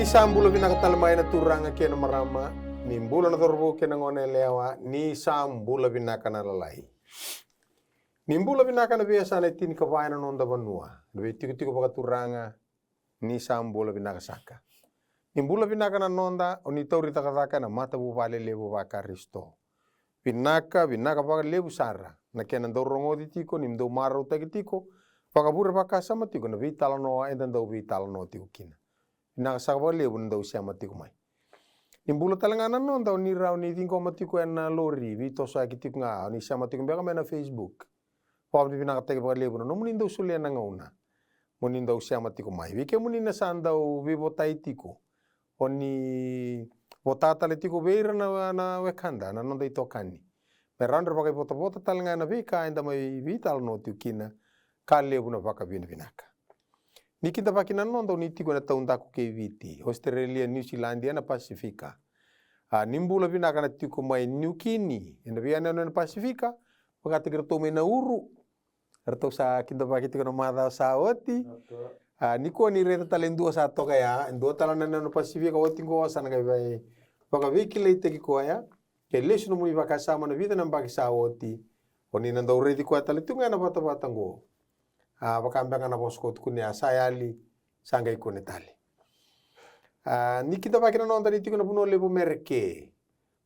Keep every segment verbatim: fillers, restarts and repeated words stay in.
Ni sa bula vinaka tale mai na turaga kei na marama, ni bula na cauravou kei na gone yalewa, ni sa bula vinaka na lalai. Ni bula vinaka na veiyasana e tinikava ena noda vanua, na veitikotiko vakaturaga, ni sa bula vinaka saka. Ni bula vinaka na noda o ni tauri cakacaka ena matavuvale levu vaKarisito. Vinaka, vinaka vakalevu sara na kena dau rogoci tiko, ni dau marautaki tiko, vakavure vakasama tiko na veitalanoa eda dau veitalanoa tiko kina. Vinaka saka vakalevu na dau sema tiko mai. Ni bula tale ga na noda o ni rawa ni ciqoma tiko ena lori, veitosoyaki tiko ga, o ni sema tiko beka mai na Facebook. Vakavinavinakataki vakalevu na nomuni dau solia na gauna mo ni dau sema tiko mai. Vei kemuni na sa dau veivotai tiko, o ni vota tale tiko vei ira na, na wekada, na noda itokani, me rawa ni ra vakaivotavota tale ga ena veika eda mai veitalanoa tiko kina. Ka levu na vakavinavinaka. Ni kidavaki na noda o ni tiko ena taudaku kei Viti, Australia, Niusiladi, ena Pasifika. A, ni bula vinaka na tiko mai Niukini, ena veiyanuyanu ena Pasifika, vakataki iratou mai Nauru. Ratou sa kidavaki tiko na macawa sa oti. A, nikua ni raica tale e dua sa toka ya, e dua tale na yanuyanu Pasifika oti qo sa na qai vei, vakaveikilaitaki koya. Ke lesu nomuni vakasama na vica na yabaki sa oti, o ni na dau raici koya tale tu ga ena vatavata qo. A, vaka beka na vosa ko tukuni ya, sa yali, sa qai kune tale. A, ni kidavaki na noda ni tiko na vanua levu Mereke,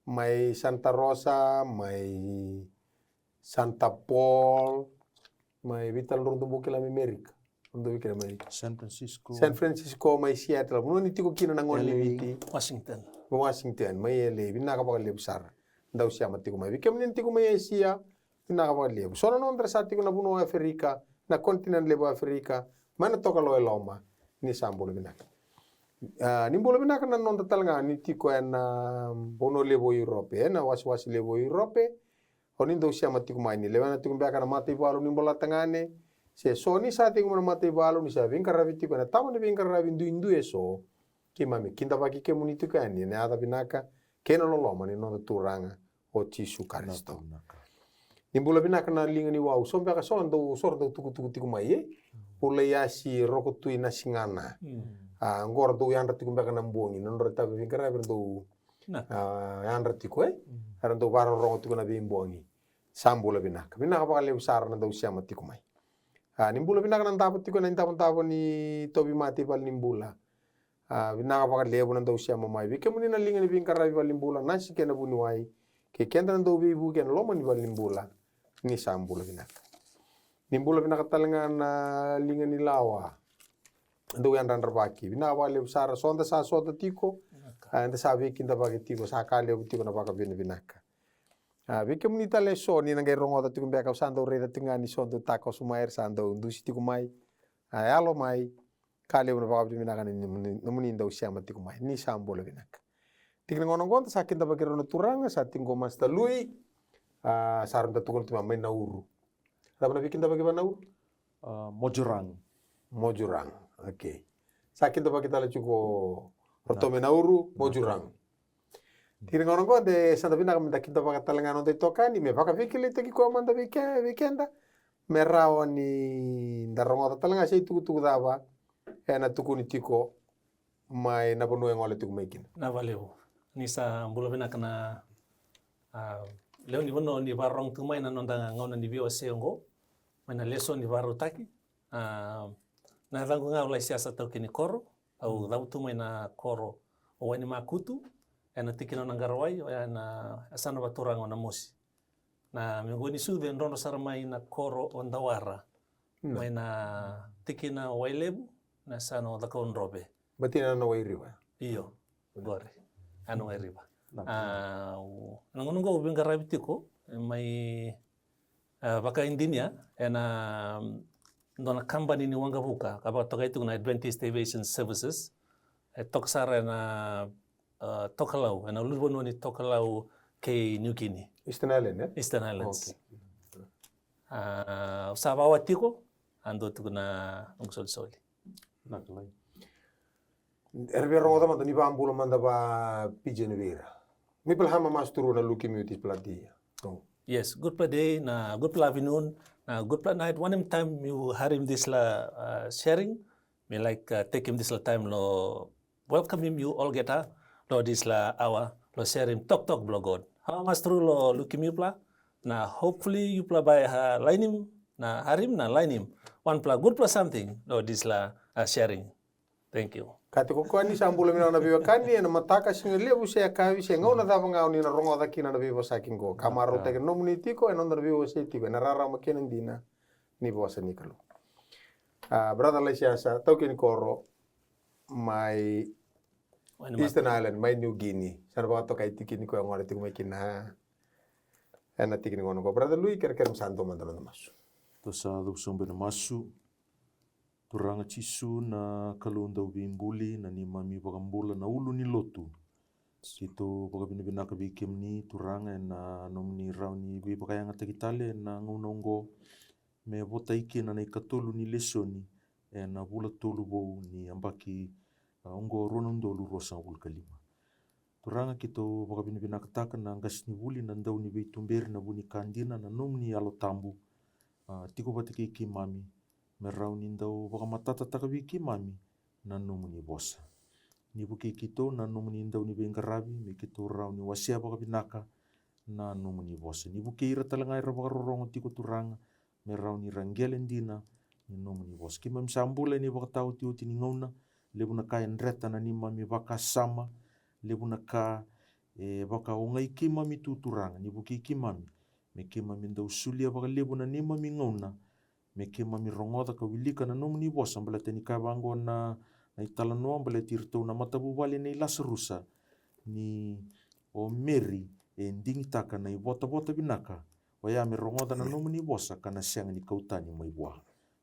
mai Santa Rosa, mai Santa Paul, mai veitalanoa dou bau kila mai Merika. Dou vei kila mai San Francisco. San Francisco, mai Seattle. Vanua ni tiko kina na gone ni L A. Viti. Washington. Mai Washington, mai L A. Vinaka vakalevu sara. Dau sema tiko mai. Vei kemuni na tiko mai Asia, vinaka vakalevu. So na nodra sa tiko na vanua o Aferika, na continent levu o Aferika, mai na tokalau e loma, ni sa bula vinaka. A, ni bula vinaka na noda tale ga ni tiko ena vanua levu o Europe, ena wasewase levu o Europe, o ni dau sema tiko mai, ni lewena tiko beka na mataivalu ni Bolatagane, se so ni sa tiko mai na mataivalu, ni sa veiqaravi tiko ena taba ni veiqaravi duidui eso, keimami kidavaki kemuni tiko yani ena yaca vinaka kei na loloma ni noda Turaga o Jisu Karisito. Vinaka, vinaka. Ni bula vinaka na liga ni wau, so beka so dau, so ra dau tukutuku tiko mai, e? Ulaiasi, Rokotui, Nasigana. Mm. A, qo ra dau yadra tiko beka na bogi, na nodra itavi veiqaravi ra dau, a, yadra tiko, e? Mm. Era dau vakarorogo tiko na veibogi. Sa bula vinaka. Vinaka vakalevu sara na dau sema tiko mai. A, ni bula vinaka na davo tiko ena idavodavo ni tauvimate i valenibula. A, vinaka vakalevu na dau sema mai. Vei kemuni na liga ni veiqaravi valenibula, nasi kei na vuniwai, kei keda na dau veivuke ena loma ni valenibula, ni sa bula vinaka. Ni bula vinaka tale ga na liga ni lawa, dau yadradravaki. Vinaka vakalevu sara, so da sa sota tiko, vinaka, a, eda sa veikidavaki tiko, sa ka levu tiko na vakavinavinaka. A, vei kemuni tale eso ni na qai rogoca tiko beka, au sa dau raica tiko ga ni so dau takoso mai, era sa dau dusi tiko mai, a, yalo mai. Ka levu na vakavinavinaka ni nomuni, nomuni dau sema tiko mai, ni sa bula vinaka. Tiki ni gauna oqo da sa kidavaki rau na turaga, sa tiko qo Master Lui, a, sa rau da tukuna tu mai Nauru. Cava na veikidavaki va Nauru? A, Mojurang. Mojurang, okay. Sa kidavaki tale tiko ratou mai Nauru, Mojurang. Tiki ni gauna oqo de sa da vinaka me da kidavaka tale ga na noda itokani, me vakaveikilaitaki koya mada vei ke-, vei keda, me rawa ni da rogoca tale ga se itukutuku cava ena tukuni tiko mai na vanua e gole tiko mai kina. Na valevu. Ni sa bula vinaka na, a, lewe ni vanua ni vakarorogo tu mai na noda gauna ni veiwasei oqo, mai na lesoni vakarautaki. A, na yacaqu ga o Laisiasa Taukei ni Koro, au cavutu mai na koro o Wainimakutu, ena tikina o Naqarawai, oya ena yasana vakaturaga o Namosi. Na yaqu ni sucu e drodro sara mai na koro o Dawara, mai na tikina o Wailevu, na yasana o Cakaudrove. Batina na Wairiva. Io, qori. Ana Wairiva. A, na gauna oqo au veiqaravi tiko mai, a, vakainjinia ena, mm, dua na kabani ni waqavuka ka vakatokai tiko na Adventist Aviation Services. E toka sara ena, a, tokalau, ena ulunivanua ni tokalau kei New Guinea. Eastern Island, e? Eastern Islands. Okay. A, au sa vakawa tiko, a dua tiko na noqu solisoli. Na kalai. Era via rogoca mada ni vakabula mada va Pigeon vei ira. Mipelhama masturuna lukimiutis platia. Yes, good pla day, na good pla afternoon, na good pla night. One time you hear him this la, uh, sharing, me like, uh, take him this la time lo welcomim yu olgeta lo disla aoa lo serim toktok blo God. Hau a mas tru lo lukim yupla, na hopefully yupla bai a lainim na harim na lainim wanpla gudpla samting lo disla a serim. Thank you. Kati ko koya ni sa bula vinaka na veiwekani ena mataka, siga levu se yakavi se gauna cava ga o ni na rogoca kina na veivosaki qo, ka marautaki na nomuni tiko ena noda na veivosaki tiko ena rarama kei na dina ni vosa ni Kalou. A, brother Laisiasa, taukei ni koro mai Eastern Island, mai New Guinea. Sa na vakatokai tiki ni koya gona tiko mai kina ena tiki ni gauna qo. Brother Lui, kerekere mo sa dua mada noda masu. Tou sa cau sobu ena masu. Turaga Jisu na Kalou dauveibuli, na neimami vakabula, na ulu ni lotu. Keitou vakavinavinaka vei kemuni Turaga ena nomuni rawa ni veivakayagataki tale ena gauna oqo, me votai kina na ikatolu ni lesoni ena vula tolu vou ni yabaki, a, oqo rua na udolu ruasagavulu ka lima. Turaga, keitou vakavinavinakataka na qasenivuli, na dauniveituberi, na vu ni ka dina, na nomuni Yalo Tabu, a, tiko vata kei keimami, me rawa ni dau vakamatatataka vei keimami na nomuni vosa. Ni vukei keitou na nomuni dauniveiqaravi, me keitou rawa ni wasea vakavinaka na nomuni vosa. Ni vukei ira tale ga era vakarorogo tiko Turaga, me rawa ni ra qele dina ni nomuni vosa. Keimami sa bula ena ivakataotioti ni gauna, levu na ka e dreta na neimami vakasama, levu na ka e vakaogai keimami tu Turaga, ni vukei keimami, me keimami dau solia vakalevu na neimami gauna, me keimami rogoca ka wilika na nomuni vosa, baleta ni kaya vaqo na, na italanoa, baleti iratou na matavuvale nei Lasarusa, ni o Meri e digitaka na ivotavota vinaka, oya me rogoca na nomuni vosa ka na sega ni kau tani mai vua.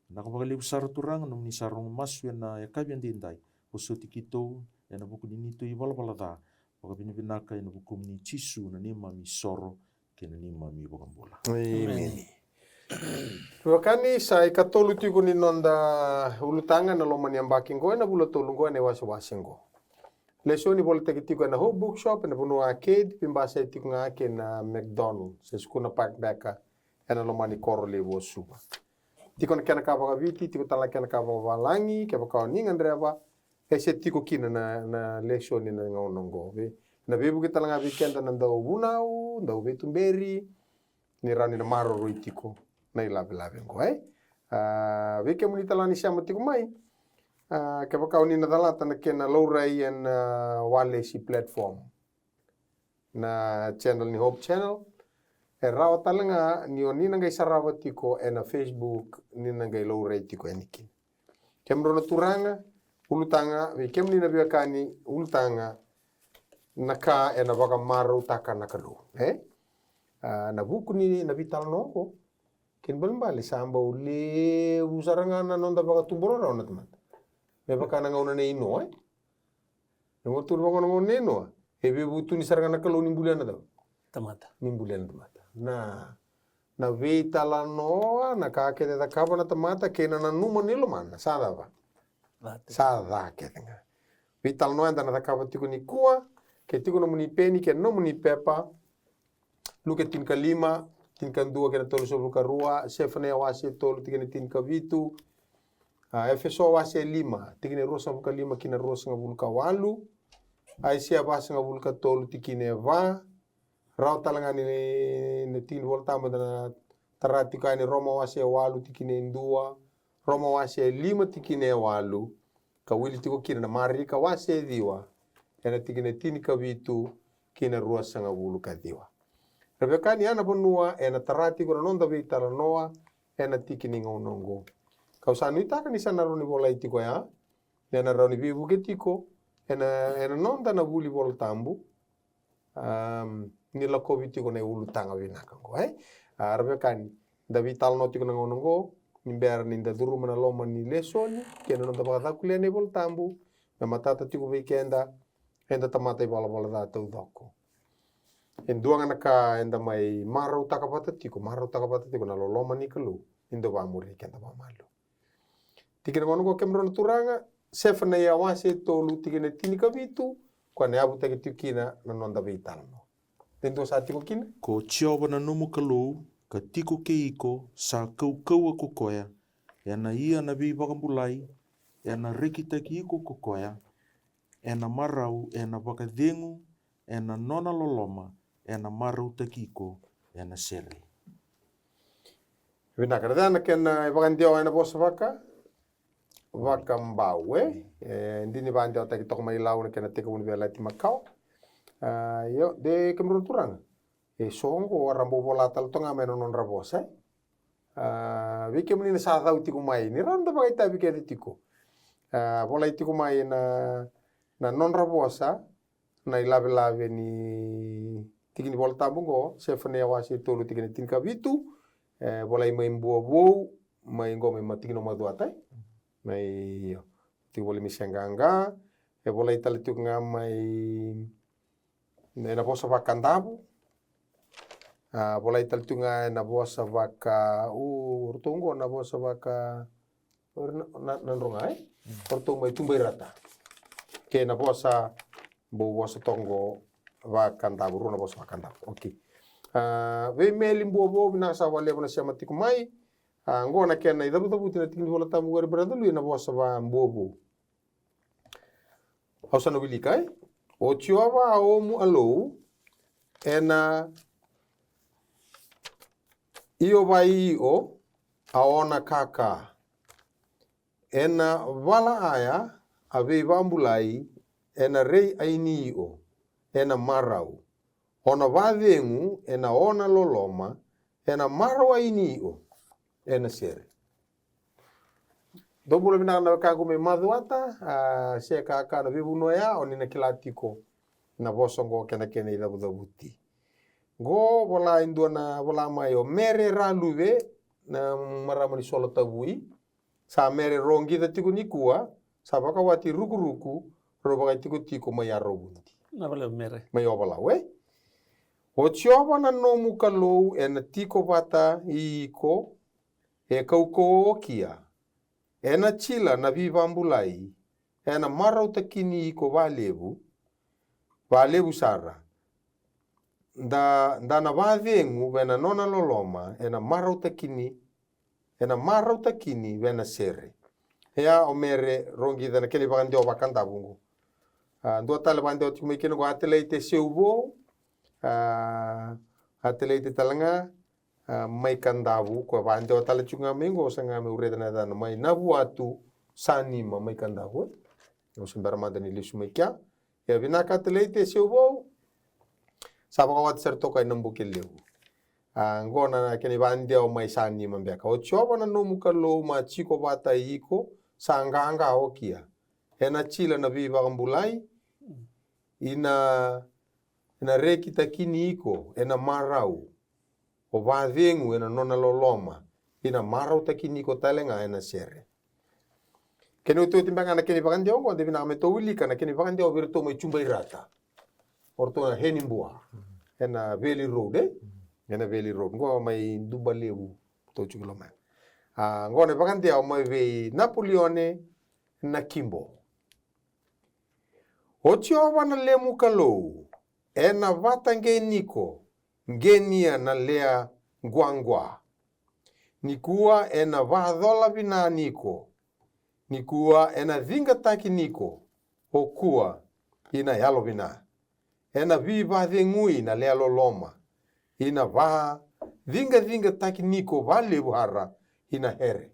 Vinaka vakalevu sara Turaga, nomuni sa rogo masu ena yakavi edaidai, vosoti keitou ena vuku ni neitou ivalavala ca, vakavinavinaka ena vukumuni Jisu na neimami soro kei na neimami vakabula. Emeni. Veiwekani, sa ikatolu tiko ni noda ulutaga ena loma ni yabaki qo, ena vula tolu qo, ena iwasewase qo. Lesoni volataki tiko ena Hope Bookshop ena vanua Arcade, veibasai tiko ga kei na McDonald se sukuna Park Beka ena loma ni koro levu o Suva. Tiko na kena ka vakaviti, tiko tale na kena ka vakavalagi, kevaka o ni gadreva, e se tiko kina na, na lesoni ena gauna oqo. Vei, na veivuke tale ga vei keda na dauvunau, dauveituberi, ni rawa ni na maroroi tiko na ilavelave oqo, e? A, vei kemuni tale ga ni sema tiko mai, a, kevaka o ni na calata na kena laurai ena, a, Walesi platform, na channel ni Hope Channel, e rawa tale ga ni o ni na qai sarava tiko ena Facebook, ni na qai laurai tiko yani kina. Kemudrau na turaga, ulutaga, vei kemuni na veiwekani, ulutaga, na ka ena vakamarautaka na Kalou, e? A, na vuku ni na veitalanoa oqo, kena ibalebale sa bau levu sara ga na noda vakatubu rarawa na tamata. Me vaka na gauna nei Noa, e? Na gauna tu vaka na gauna nei Noa, e veivutuni sara ga na Kalou ni bulia na cava? Tamata. Ni bulia na tamata. Na, na veitalanoa, na ka kece e cakava na tamata kei na nanuma ni lomana, sa cava? Ca. Sa ca kece ga. Veitalanoa eda na cakava tiko nikua, ke tiko nomuni peni kei nomuni pepa, Luke tinikalima, tinikadua kei na tolusagavulu ka rua, Sefanaia wase tolu, tikina tinikavitu, a, Efeso wase lima, tikina ruasagavulu ka lima ki na ruasagavulu ka walu, Aisea vasagavulu ka tolu, tikina e va, rawa tale ga ni, ni tiki ni Vola Tabu eda na tara tiko yani, Roma wase walu, tikina e dua, Roma wase lima, tikina e walu, ka wili tiko kina na Marika wase ciwa, ena tikina tinikavitu ki na ruasagavulu ka ciwa. Ra veiwekani, ya na vanua ena tara tiko na noda veitalanoa ena tiki ni gauna oqo. Kau sa nuitaka ni sa na rawa ni volai tiko ya, ena rawa ni veivuke tiko ena, ena noda na vuli Vola Tabu, am, ni lakovi tiko na iulutaga vinaka oqo, e? A, ra veiwekani, da veitalanoa tiko na gauna oqo, ni bera ni da curuma na loma ni lesoni kei na noda vakacakulia na iVola Tabu, me matata tiko vei keda, eda tamata ivalavala ca taucoko. E dua ga na ka eda mai marautaka vata tiko, marautaka vata tiko na loloma ni Kalou, ni dau vakamuri keda vakamalua. Tikina gona oqo, kemudrau na turaga, Sefanaia wase tolu, tikina tinikavitu, koya na yavutaki tiko kina na noda veitalanoa. De dua sa tiko kina? Ko Jiova na nomu Kalou, ka tiko kei iko, sa kaukauwa ko koya, ena ia na veivakabulai, ena rekitaki iko ko koya, ena marau, ena vakacegu ena nona loloma, ena marautaki iko ena sere. Vinaka, na cava na kena ivakadewa ena vosa vaka? Vakabau, e? E, dina ni vakadewataki toka mai Lau na kena tekivu ni veiyalayalati makawa. A, io, de kemudrau na turaga. E so oqo era bau vola tale toka ga mai na nodra vosa, e? A, vei kemuni na sa cau tiko mai, ni rawa ni da vakaitavi kece tiko. A, volai tiko mai na, na nodra vosa, na ilavelave ni tiki ni Vola Tabu oqo, Sefania wase e tolu tikina tinikavitu, e, volai mai Bua Vou, mai qo mai ma-, tiki ni Macuata, e? Mai, io. Tiko volai mai Seaqaqa, e volai tale tiko ga mai, ena vosa vaKadavu, a, volai tale tiko ga ena vosa vaka, u, ratou oqo na vosa vaka, o ira na, na, na Nadroga, e? Mm. O ratou mai Tubairata. Kei na vosa, bau vosa toka oqo vaKadavu, rua na vosa vaKadavu. Okei. A, vei Meli Bua Vou, vinaka sara vakalevu na sema tiko mai. A, oqo na kena icavucavuti na tiki ni Vola Tabu qori, brother Lui, ena vosa vaBua Vou. Au sa na wilika, e? O Jiova a omu Alou, ena io vaiio a ona kaka. Ena vala aya a veivabulai, ena rei aini io, ena marau. O na vacegu ena ona loloma, ena marau aini io, ena sere. Dou bula vinaka na wekaqu mai Macuata, a, se kaka na veivanua ya, o ni na kila tiko na vosa oqo kei na kena icavucavuti. Qo vola e dua na, vola mai o Mere Raluve, na marama ni Solo Tavui, sa mere roqica tiko nikua, sa vakawati rukuruku, rau vakaitikotiko mai Yarovudi. Na vale o Mere. Mai Ovalau, e? O Jiova na nomu Kalou ena tiko vata i iko, e kaukauwa o kia, ena jila na veivabulai, ena marautakini iko valevu, valevu sara. Da, da na vacegu vei na nona loloma, ena marautakini, ena marautakini vei na sere. Ia o Mere Roqica na kena ivakadewa vaKadavu oqo. A, dua tale vakadewa tiko mai kina oqo, Atelaite Seuvou, a, Atelaite tale ga, a, mai Kadavu, ko vakadewa tale tiko ga mai oqo, sa ga mai ureta na yacana mai Navuatu, Sanima mai Kadavu, e. Au se bera mada ni lesu mai kea. Ia vinaka Atelaite Seuvou. Sa vakawati sara toka ena Bukelevu. A, oqo na kena ivakadewa mai Sanima beka. O Jiova na nomu Kalou ma jiko vata i iko, sa qaqa o kia. Ena jila na veivakabulai, ina, ina rekitaki ni iko, ena marau. O vacegu ena nona loloma, ina marautakini iko tale ga ena sere. Kena iotioti beka ga na kena ivakadewa oqo, de vinaka me tou wilika na kena ivakadewa vei iratou mai Juba i Rata. O ratou na Henibua. Ena Valley Road, e? Ena Valley Road. Oqo mai Dubalevu, tou jiko loma. A, oqo na ivakadewa mai vei Napoleone Nakibo. O Jiova na lemu Kalou, ena vata qeni iko, qenia na lea quaqua. Nikua ena vacola vina niko, nikua ena ciqataki niko, o kua ina yalo vina. Ena vivacegui na lea loloma, ina vaciqaciqataki niko valevu hara ina here.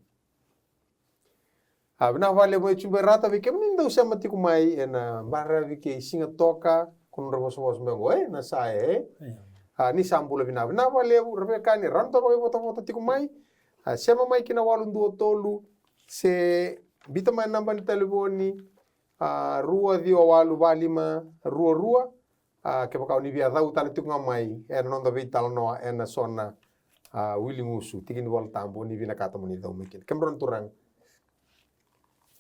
A, vinaka valevu mai Juba i Rata, vei kemuni dau sema tiko mai ena baravi kei Sigatoka, ko nodra vosavosa beka oqo, e, na sa e, e. Io. A, ni sa bula vinaka, vinaka valevu, ra veka ni, ra na tou vakaivotavota tiko mai. A, sema mai ki na walu dua tolu, se biuta mai na naba ni talevoni, a, rua ciwa walu va lima rua rua. A, kevaka o ni via cau tale tiko ga mai ena noda veitalanoa ena so na, a, wili gusu, tiki ni Vola Tabu, o ni vinakata mo ni cau mai kina. Kemudrau na turaga.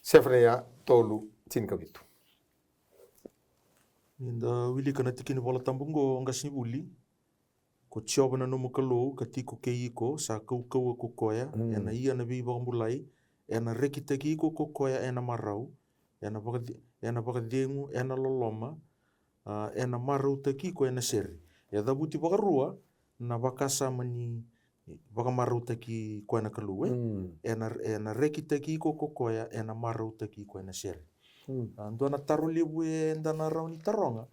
Sefania tolu tinikavitu. Ni da wilika na tiki ni Vola Tabu oqo, qasenivuli. Ko Jiova na nomu Kalou ka tiko kei iko, sa kaukauwa ko koya, mm, ena ia na veivakabulai, ena rekitaki iko ko koya ena marau, ena vakace-, ena vakacegu ena loloma, a, ena marautaki iko ena sere. E cavuti vakarua na vakasama ni vakamarautaki koya na Kalou, e? Mm. Ena, ena rekitaki iko ko koya, ena marautaki iko ena sere. Mm. A, dua na taro levu eda na rawa ni taroga.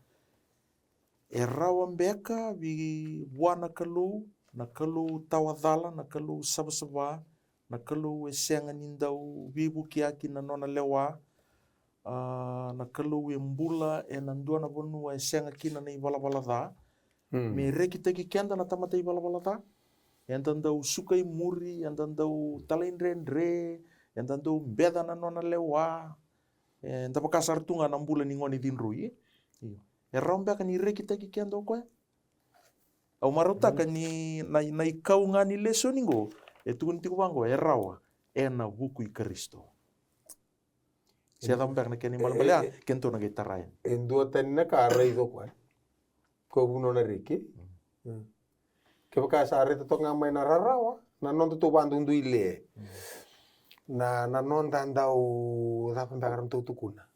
E rawa beka vei vua na Kalou, na Kalou tawacala, na Kalou savasava, na Kalou e sega ni dau veivukiyaki na nona lewa, a, na Kalou e bula ena dua na vanua e sega kina na ivalavala ca. Mm. Me rekitaki keda na tamata ivalavala ca. Eda dau suka i muri, eda dau talaidredre, eda dau beca na nona lewa. E, da vaka sara tu ga na bula ni gone cidroi, e? Io. E rawa beka ni rekitaki keda o koya? Au marautaka ni na, na ikau ga ni lesoni qo, e tukuni tiko vaqo, e rawa, ena vuku i Karisito. Se cava beka na kena ibalebale, e, a, e, kedatou na qai tara yani. E dua tani na ka a raica o koya. Ko vunau na reki. Mm. Mm. Kevaka sa raica toka ga mai na rarawa, na noda tou vadudui le. Mm. Na, na noda dau cava beka ratou tukuna.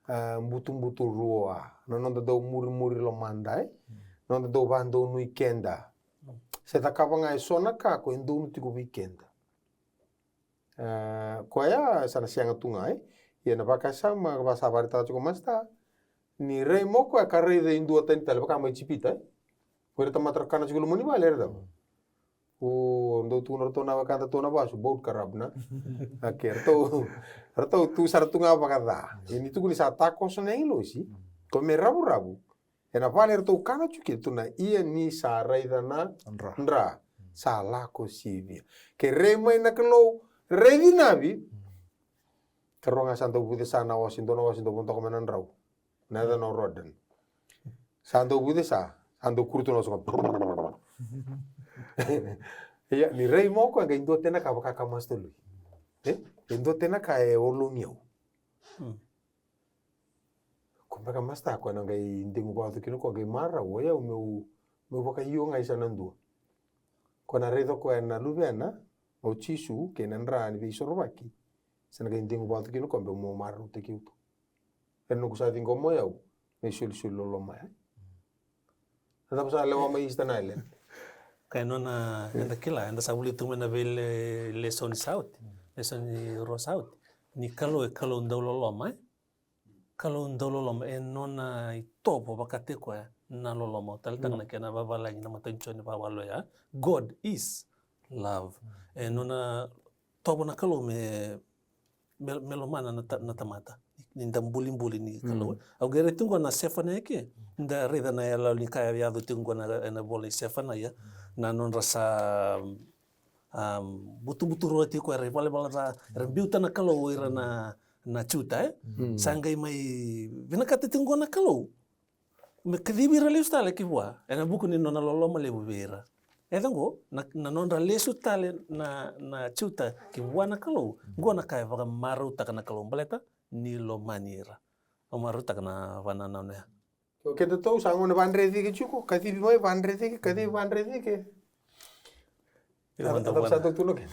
A, butubutu rua. Na noda dau murimuri lomada, e? Mm. Noda dau vadonui keda. Mm. Se cakava ga e so na ka ko e donu tiko vei keda. A, koya sa na sega tu ga, e? Ia na vakasama, va sa vakaraitaka tiko o Masta. Ni rai mai o koya ka raica e dua tani tale, vaka mai Ijipita, e? O ira tamata ra kana tiko loma ni vale, era cava? O, dou tukuna ratou na wekada tou na vasu, boat ka rabu na. Ake, ratou, ratou tu sara tu ga vakaca. Ia ni tukuni sa takoso na agilosi, ko me ravuravu. Ena vale eratou kana tiko kina, tukuna ia ni sa raica na dra. Dra. Sa lako sivia. Ke rai mai na Kalou, rai cinavi. Ka rua ga sa dau vucesa na wase, dua na wase dau vodoka mai na drau. Na yaca na Rodan. Sa dau vucesa, sa dau kurutu na wase ga. Ia, ni rai mai o koya qai dua tena ka vaka ka Masta Lui. E? E dua tena ka e ologi au. Hmm. Ko beka Masta, ko na qai degu vatu kina ko qai marau, o yau meu, meu vakaio ga i sa na dua. Ko na raica ko ena luvena, o Jisu, kei na dra ni veisorovaki. Sa na qai degu vatu kina ko meu marautaki au tu. Ena noqu sa ciqoma o yau, me isolisoli loloma ya. Na cava sa lewa mai Easter Island? Ka e nona, eda kila, eda sa vuli tu mai na vei le, lesoni sa oti. Lesoni rua sa oti. Ni Kalou e Kalou dau loloma, e? Kalou dau loloma, e nona itovo vakataki koya na loloma. Talitaka na kena vavalagi na matanitu ni vavalu ya. God is love. E nona tovo na Kalou me, me, me lomana na, ta, na tamata. Ni da bulibuli ni Kalou. Au qai rai tu qo na Sefanaia ke. Da raica na yaloyalo ni ka e yaco tiko qo na, ena vola i Sefanaia. Na nodra sa, um, butubutu rua tiko era ivalavala ca, era biuta na Kalou o ira na, na Juta, e? Sa qai mai vinakata tiko qo na Kalou me kacivi ira lesu tale ki vua, ena vuku ni nona loloma levu vei ira. E ca qo, na, na nodra lesu tale na, na Juta ki vua na Kalou, qo na ka e vakamarautaka na Kalou baleta ni lomani ira. Au marautaka na vananau ya. O kedatou sa gone vadrecike tiko, kacivi mai vadrecike, kacivi vadrecike. Ira sa dau tu na kena.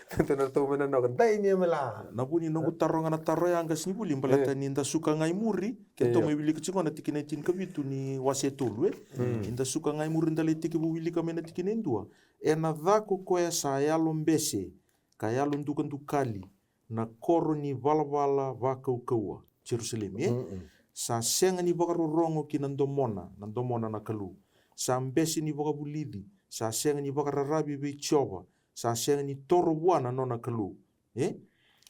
Tou na ratou mai na noka dai ni emela. Na vu ni noqu taroga na taro ya, qasenivuli, baleta ni da suka ga i muri, ke tou mai wilika tiko na tikina e tinikavitu ni wase e tolu, e? Ni da suka ga i muri, da lai tekivu wilika mai na tikina e dua. Ena ca ko koya sa yalo bese ka yalo dukadukali, na koro ni valavala vakaukauwa, Jerusalemi, e? Sa sega ni vakarorogo ki na domona, na domona na Kalou. Sa bese ni vakavulici, sa sega ni vakararavi vei Jiova, sa sega ni toro vua na nona Kalou. E?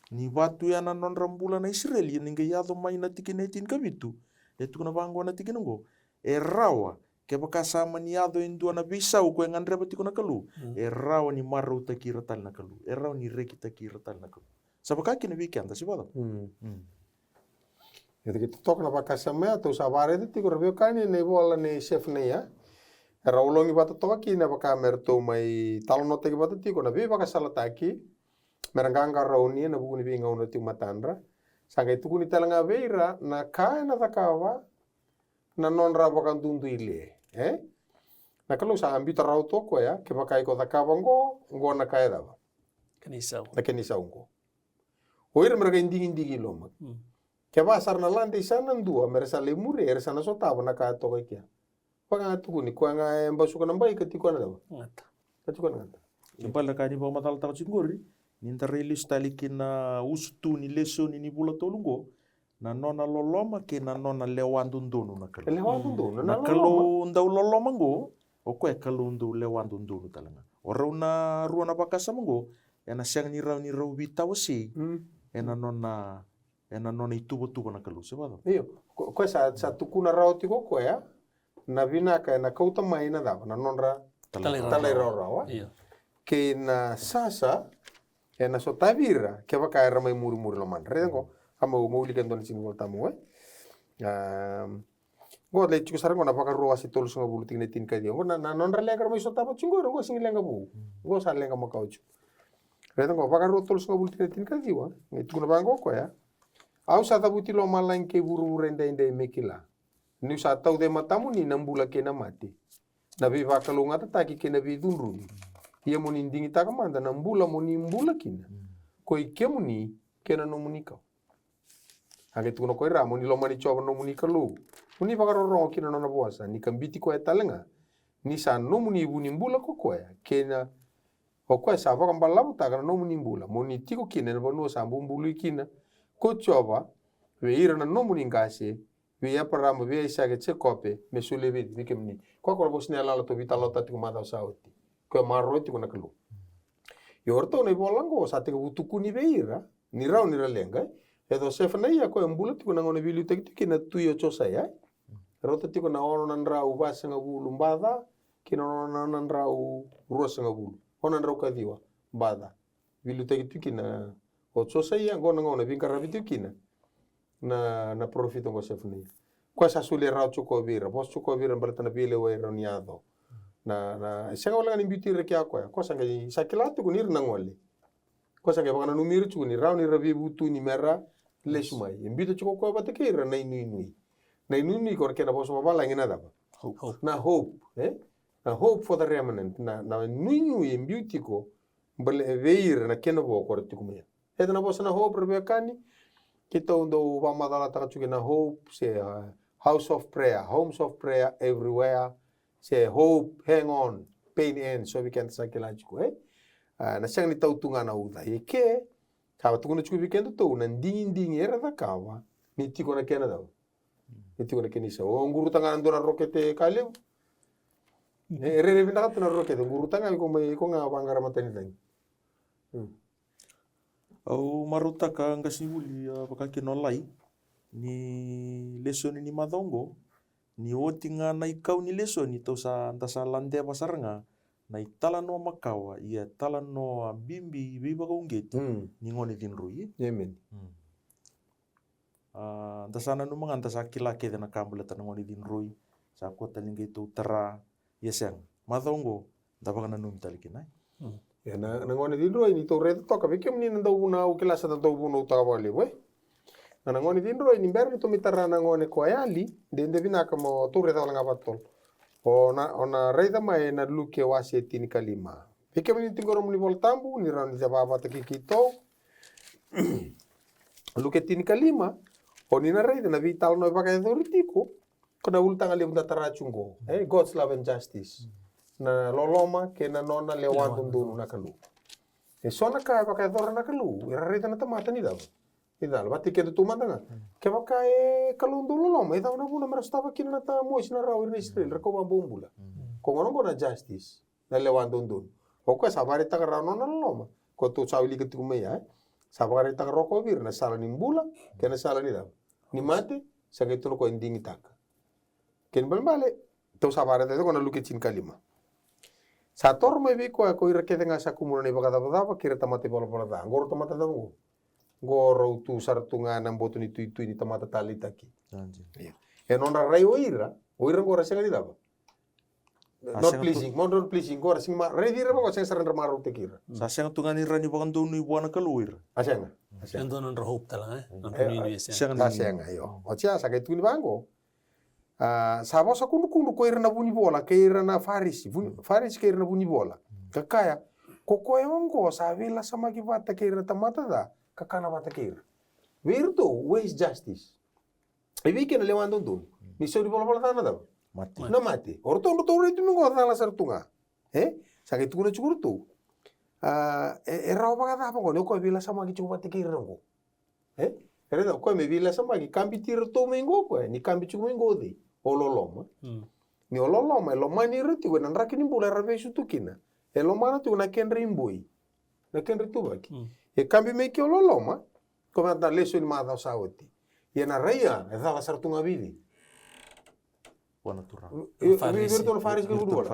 Ni vatu ya na nodra bula na Isireli, ni qai yaco mai na tikina e tinikavitu. E tukuna vaqo na tikina qo. E rawa, kevaka sa mani yaco e dua na veisau ko e gadreva tiko na Kalou, e rawa ni marautaki ira tale na Kalou. E rawa ni rekitaki ira tale na Kalou. Sa vaka kina vei keda, se vacava? Ia, ke tou toka na vakasama ya, tou sa vakaraica tiko, ra veiwekani, na ivola nei Sefanaia. Era ologi vata toka kina, vaka me ratou mai talanoataki vata tiko na veivakasalataki me ra qaqarauni ena vuku ni veigauna tiko matadra. Sa qai tukuni tale ga vei ira na ka ena cakava na nodra vakadudui le, e? Na Kalou sa biuta rawa tu o koya, kevaka iko cakava qo, qo na ka e cava? Kena isau. Na kena isau qo. O ira me ra qai digidigi i loma. Kevaka sa ra na lade i sa na dua, me ra sa lai muri, era sa na sotava na ka e toka i kea. Vaka ga tukuni, koya ga e basuka na bai ka tiko na cava? Gata. Ka tiko na gata. Ke bale na ka ni vakamacalataka tiko qori, Ni da rai lesu tale ki na usutu ni lesoni ni vula tolu qo, na nona loloma kei na nona lewa dodonu na Kalou. Lewa dodonu, na Kalou dau loloma qo, o koya e Kalou dau lewa dodonu tale ga. O rau na rua na vakasama qo, ena sega ni rau ni rau veitawasei, ena nona, ena nona ituvatuva na Kalou, se vacava? Io, ko koya sa, sa tukuna rawa tiko o koya, na vinaka ena kauta mai na cava, na nodra talairawarawa. Kei na sasa, ena sotavi ira, kevaka era mai murimuri lomadra. Raica qo, a mau, mau wilika e dua na tiki ni Volatabu qo, e? Qo lai tiko sara qo na Vakarua wase tolusagavulu tikina e tinikaciwa. Qo na, na nodra leqa ra mai sotava tiko qo, qo sega ni leqa vou. Qo sa leqa makawa tiko. Raica qo, Vakarua tolusagavulu tikina e tinikaciwa. Qai tukuna vaqo o koya. Au sa cavuti lomalagi kei vuravura edaidai me kila. Niu sa tauca e matamuni na bula kei na mate, na veivakalougatataki kei na veicudrui. Ia mo ni digitaka mada na bula mo ni bula kina, ko i kemuni kei na nomuni kawa. A qai tukuna ko ira, mo ni lomani Jiova na nomuni Kalou, mo ni vakarorogo ki na nona vosa, ni kabiti koya tale ga. Ni sa nomuni vu ni bula ko koya, kei na, o koya sa vakabalavutaka na nomuni bula, mo ni tiko kina ena vanua sa bubului kina ko Jiova vei ira na nomuni qase, vei Eparama, vei Aisake, Jekope, me solia vei, vei kemuni. Koya ko na vosa ni yalayala tou veitalanoataka tiko macawa sa oti. Koya maroroya tiko na Kalou. Ia o ratou na ivola qo sa tekivu tukuni vei ira ni rawa ni ra leqa. E yaco o Sefanaia, koya e bula tiko na gauna e veiliutaki tiko kina na tui o Josaia. Rauta tiko na ono na drau vasagavulu baca kei na ono na drau ruasagavulu, ono na drau ka ciwa baca. Veiliutaki tiko kina o Josaia, qo na gauna e veiqaravi tiko kina na, na parofita qo o Sefanaia. Koya sa solia rawa tiko vei ira, vosa tiko vei ira baleta na veilewai e rawa ni yaco. Na, na, e sega wale ga ni biuti ira kea koya, koya sa qai sa kila tiko ni ira na gole. Koya sa qai vakananumi ira tiko ni rawa ni ra veivutuni me ra lesu mai. E biuta tiko koya vata kei ira na inuinui. Na inuinui ko na kena vosa vavalagi na cava? Hope. Na hope, e? Na hope for the remnant. Na, na inuinui e biu tiko bale, vei ira na kena vo ko ra tiko mai. E na vosa na hope, ra veiwekani, keitou dau vakamacalataka tiko na hope, se, a, house of prayer, homes of prayer everywhere, se hope, hang on, pain ends, so vei keda sa kila tiko, e? A, na sega ni tau tu ga na uca. E ke, sa tukuna tiko vei kedatou na digidigi era cakava ni tiko na kena cava? Ni tiko na kena isau. O guruta ga na dua na rokete ka levu. E rairai vinaka tu na rokete, guruta ga iko mai, iko ga vaqara mata ni cagi. Au marautaka qasenivuli, a, vaka kina o Lai, ni lesoni ni macawa oqo, ni oti ga na ikau ni lesoni, tou sa, da sa ladeva sara ga na italanoa makawa, ia talanoa bibi veivakauqeti ni gone cidroi. Emeni. A, da sa nanuma ga da sa kila kece na ka baleta na gone cidroi, sa kua tale ni qai tou tara, ia sega. Macawa oqo da vakananumi tale kina, e? Ia na, na gone cidroi ni tou raica toka, vei kemuni na dauvunau, au kila sa da dauvunau taka vakalevu, e? Na, na gone cidroi ni bera ni tou mai tara na gone ko yali, de, de vinaka mo tou raica wale ga vakatotolo. O na, o na raica mai na Luke wase tinikalima. Vei kemuni ni tiko qo na nomuni iVolatabu, ni rawa ni cava vata kei keitou. Luke tinikalima, o ni na raica na veitalanoa e vakayacori tiko, ko na ulutaga levu da tara tiko qo, e, God's love and justice. Na loloma kei na nona lewa dodonu na Kalou. E so na ka e vakayacora na Kalou, era raica na tamata ni cava? Ni cala, vata kei kedatou mada ga. Kevaka e Kalou dau loloma, e cava na vuna me ra sotava kina na tamosi, na rau, ira na Isireli, ra kau vakabobula? Ko gona qo na justice. Na lewa dodonu. O koya sa vakaraitaka rawa na nona loloma. Ko tou sa wilika tiko mai ya, e? Sa vakaraitaka rawa ko vei ira na sala ni bula kei na sala ni cava? Ni mate. Sa qai tukuna ko e digitaka. Kena ibalebale, tou sa vakaraitaka tiko na Luke tinikalima. Sa toro mai vei koya ko ira kece ga sa kumuna na ivakacavacava kei ira tamata ivalavala ca. Qo rau tamata cava qo? Qo rau tu sara tu ga na boto ni tuitui ni tamata taleitaki. Io. E nodra rai o ira, o ira qo ra sega ni cava? Not pleasing, mo not pleasing, qo ra sega ni ma, raici ira vaqo, sega sara ni ra marautaki ira. Sa sega tu ga ni ra ni vakadonui vua na Kalou ira. A sega. A sega. E dua nodra hope tale ga, e? Nodra nuinui e sega. Sega ni. A sega, io. Oti ya sa qai tukuni vaqo. A, sa vosa kudrukudru ko ira na vunivola kei ira na Farisi, vuni, Farisi kei ira na vunivola. Ka kaya, ko koya oqo sa veilasamaki vata kei ira na tamata ca, ka kana vata kei ira. Vei iratou, where is justice? E vei kena lewa dodonu ni sau ni valavala ca na cava? Mate. Na mate. O ratou, ratou rai tu mai qo, cala sara tu ga. E? Sa qai tukuna tiko ratou. A, e, e rawa vakacava oqo ni o koya veilasamaki tiko vata kei ira oqo? E? E raica o koya me veilasamaki, kabiti iratou mai oqo o koya, ni kabi tiko mai oqo o cei? O loloma. Mm. Ni o loloma e lomani ira tiko ena draki ni bula era vesu tu kina. E lomana tiko na kedra iboi, na kedra ituvaki. Mm. E kabi mai ke o loloma. Ko vata na lesoni macawa sa oti. Ia na rai ya e cala sara tu ga vei cei? Vua na Turaga. Vei iratou na Farisi kei na Vunivola.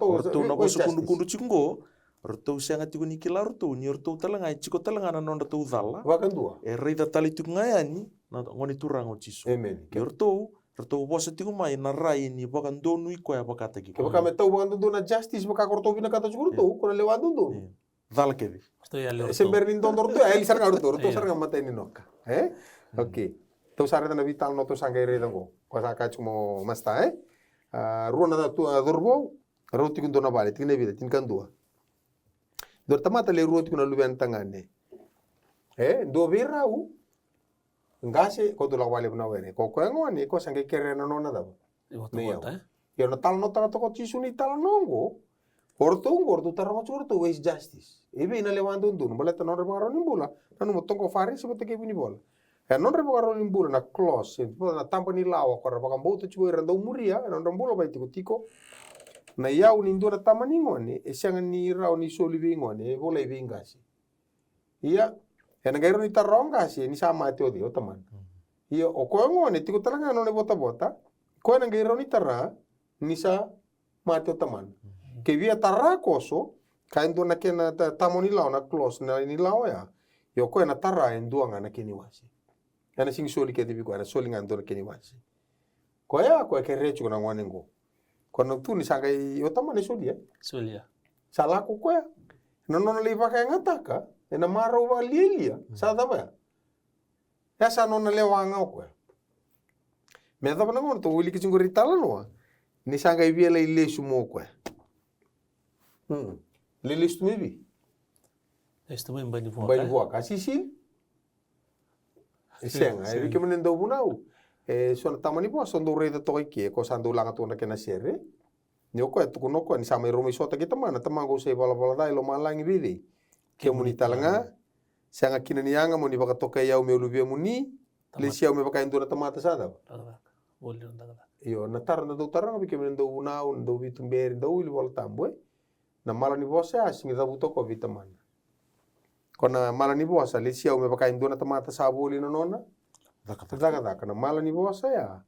O ratou na vosa kudrukudru tiko oqo, o ratou sega tiko ni kila o ratou ni o ratou tale ga e tiko tale ga na nodratou cala. Vakadua. E raica tale tiko ga yani na Gone Turaga o Jisu. Emeni. Ni o ratou, ratou vosa tiko mai na rai ni vakadonui koya vakataki koya. Kevaka me tau vakadodonu na justice vaka ko ratou vinakata tiko o ratou, ko na lewa dodonu. Cala kece. Se bera ni dodo ratou, e yali sara ga ratou, ratou sara ga matai ni noka. E? Okei. Tou sa raica na veitalanoa tou sa qai raica oqo. Ko sa kaya tiko mo masta, e? A, rua na tu, a, cauravou, rau tiko dua na vale, tikina e vica, tinikadua. Dua na tamata lai rua tiko na luvena tagane. E, dua vei rau qase, ko dou lako vale vuna were. Ko koya gone, ko sa qai kerea na nona cava? Na iyau. Io, na talanoataka toka o Jisu ni talanoa oqo. O ratou oqo, o ratou taroga tiko o ratou ways justice. E vei na lewa dodonu, baleta na nodra vakarau ni bula. Nanuma toka o Farisi vata kei Vunivola. E nodra vakarau ni bula na clause, e na taba ni lawa ko ra vakabauta tiko ira dau muria, e nodra bula vaitikotiko. Na iyau ni dua na tama ni gone, e sega ni rawa ni soli vei gone, e volai vei qase. Ia, ena qai rawa ni tara o qase ni sa mate o cei, o tamana. Ia, o koya gone tiko tale ga na nona ivotavota, koya na qai rawa ni tara ni sa mate o tamana. Ke via tara koso, ka e dua na kena ta-, tama ni lawa na clause na ni lawa ya. Ia, o koya na tara e dua ga na kena iwase. Ena sigi soli kece vei koya, ena soli ga e dua na kena iwase. Koya, koya kerea tiko na gone qo. Koya na tu ni sa qai, o tamana e solia. Solia. Sa lako koya. Na nona lai vakayagataka ena marau vakalialia. Sa cava ya? Ya sa nona lewa ga o koya. Me cava na gauna tou wilika tiko qori italanoa, ni sa qai via lai lesu mo koya. Hmm. Lai lesu tu mai vei? Lesu tu mai Bai ni Vuaka. Bai ni Vuaka. A sisili? E sega, e vei kemuni na dau vunau. E so na tama ni vosa dou raica toka i ke, ko sa dau laga toka na kena sere. Ni o koya tukuna o koya ni sa mai rau mai sota kei tamana, tamaqu au sa ivalavala ca e lomalagi vei cei? Kemuni tale ga. Sega kina ni yaga mo ni vakatokai au meu luvemuni. Lesi au me vaka e dua na tamata sa cava? Cakacaka. Voli na cakacaka. Io, na taro da dau taroga vei kemuni na dau vunau, na dau veituberi, dau wili Vola Tabu, e? Na mala ni vosa ya, sigi cavuta o koya vei tamana. Ko na mala ni vosa, lesi au me vaka e dua na tamata sa voli na nona cakacaka. Na mala ni vosa ya,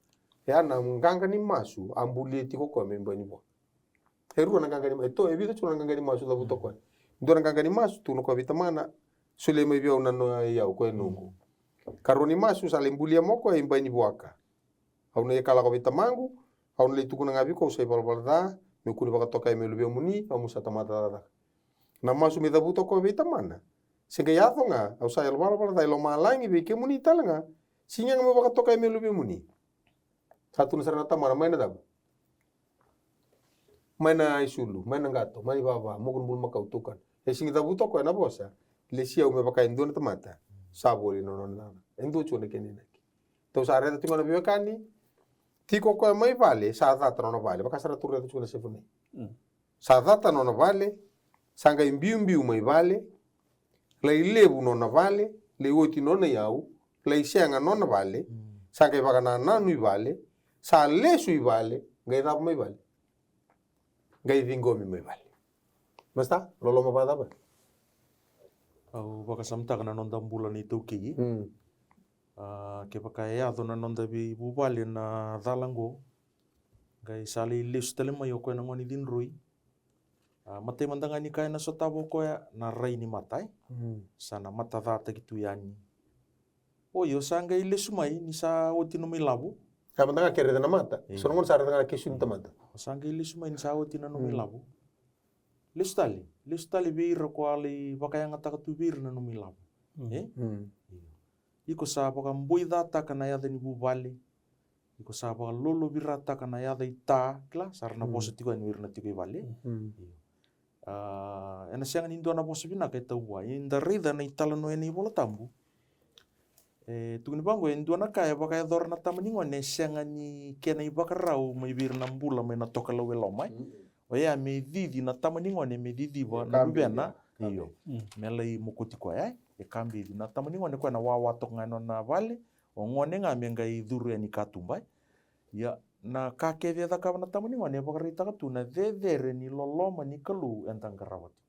ya na qaqa ni masu a bulia tiko o koya me Bai ni Vuaka. E rua na qaqa ni masu, e to, e vica tiko na qaqa ni masu cavuta o koya. Dua na qaqa ni masu, tukuna o koya vei tamana, solia mai vei au na no, iyau, koya e noqu. Karua ni masu, sa lai bulia mai o koya i Bai ni Vuaka. Au na ia ka lako vei tamaqu, au na lai tukuna ga vei iko au sa ivalavala ca, meu kua ni vakatokai meu luvemuni, au meu sa tamata cakacaka. Na masu me cavuta o koya vei tamana. Se qai yaco ga, au sa ivalavala ca e lomalagi vei kemuni tale ga, sega ga meu vakatokai meu luvemuni. Sa tukuna sara na tamana, mai na cava? Mai na isulu, mai na qato, mai na ivava, moku na bulumakau, tukana. E sigi cavuta o koya na vosa, lesi au me vaka e dua na tamata sa voli na nona cakacaka. E dua tiko na kena inaki. Tou sa raica tiko na veiwekani, tiko o koya mai vale, sa cata nona vale, vaka sara tou raica tiko na Sefonei. Sa cata nona vale, sa qai biubiu mai vale, lai levu nona vale, lai oti nona iyau, lai sega nona vale, sa qai vakanananu i vale, sa lesu i vale, qai cava mai vale? Qai ciqomi mai vale. Masta, loloma vakacava? Au vakasamataka na noda bula ni taukei. A, kevaka e yaco na noda veivuvale na cala qo, qai sa lai lesu tale mai o koya na gone cidroi. A, matai mada ga ni ka ena sotava o koya na rai ni mata, e? Sa na matacataki tu yani. Oi, o sa qai lesu mai ni sa oti nomu ilavo. Ka mada ga ke raica na mata. So na gauna sa raica ga na kesu ni tamata. O sa qai lesu mai ni sa oti na nomu ilavo. Lesu tale, lesu tale vei ira ko a lai vakayagataka tu vei ira na nomu ilavo. E? Iko sa vakaboicataka na yaca ni vuvale. Iko sa vakalolovirataka na yaca i ta, kila, sa ra na vosa tiko yani vei ira na tiko i vale. A, ena sega ni dua na vosa vinaka e tau vua. Eda raica na italanoa ena iVola Tabu. E tukuni vaqo, e dua na ka e vakayacora na tama ni gone e sega ni kena ivakarau mai vei ira na bula mai na tokalau e loma, e. Oya me cici na tama ni gone me ciciva na luvena Io. Me lai mokoti koya, e? E ka beci. Na tama ni gone koya na wawa toka ga e nona vale, o gone ga me qai curu yani katuba, e? Ia, na ka kece e cakava na tama ni gone e vakaraitaka tu na cecere ni loloma ni Kalou eda qarava tiko.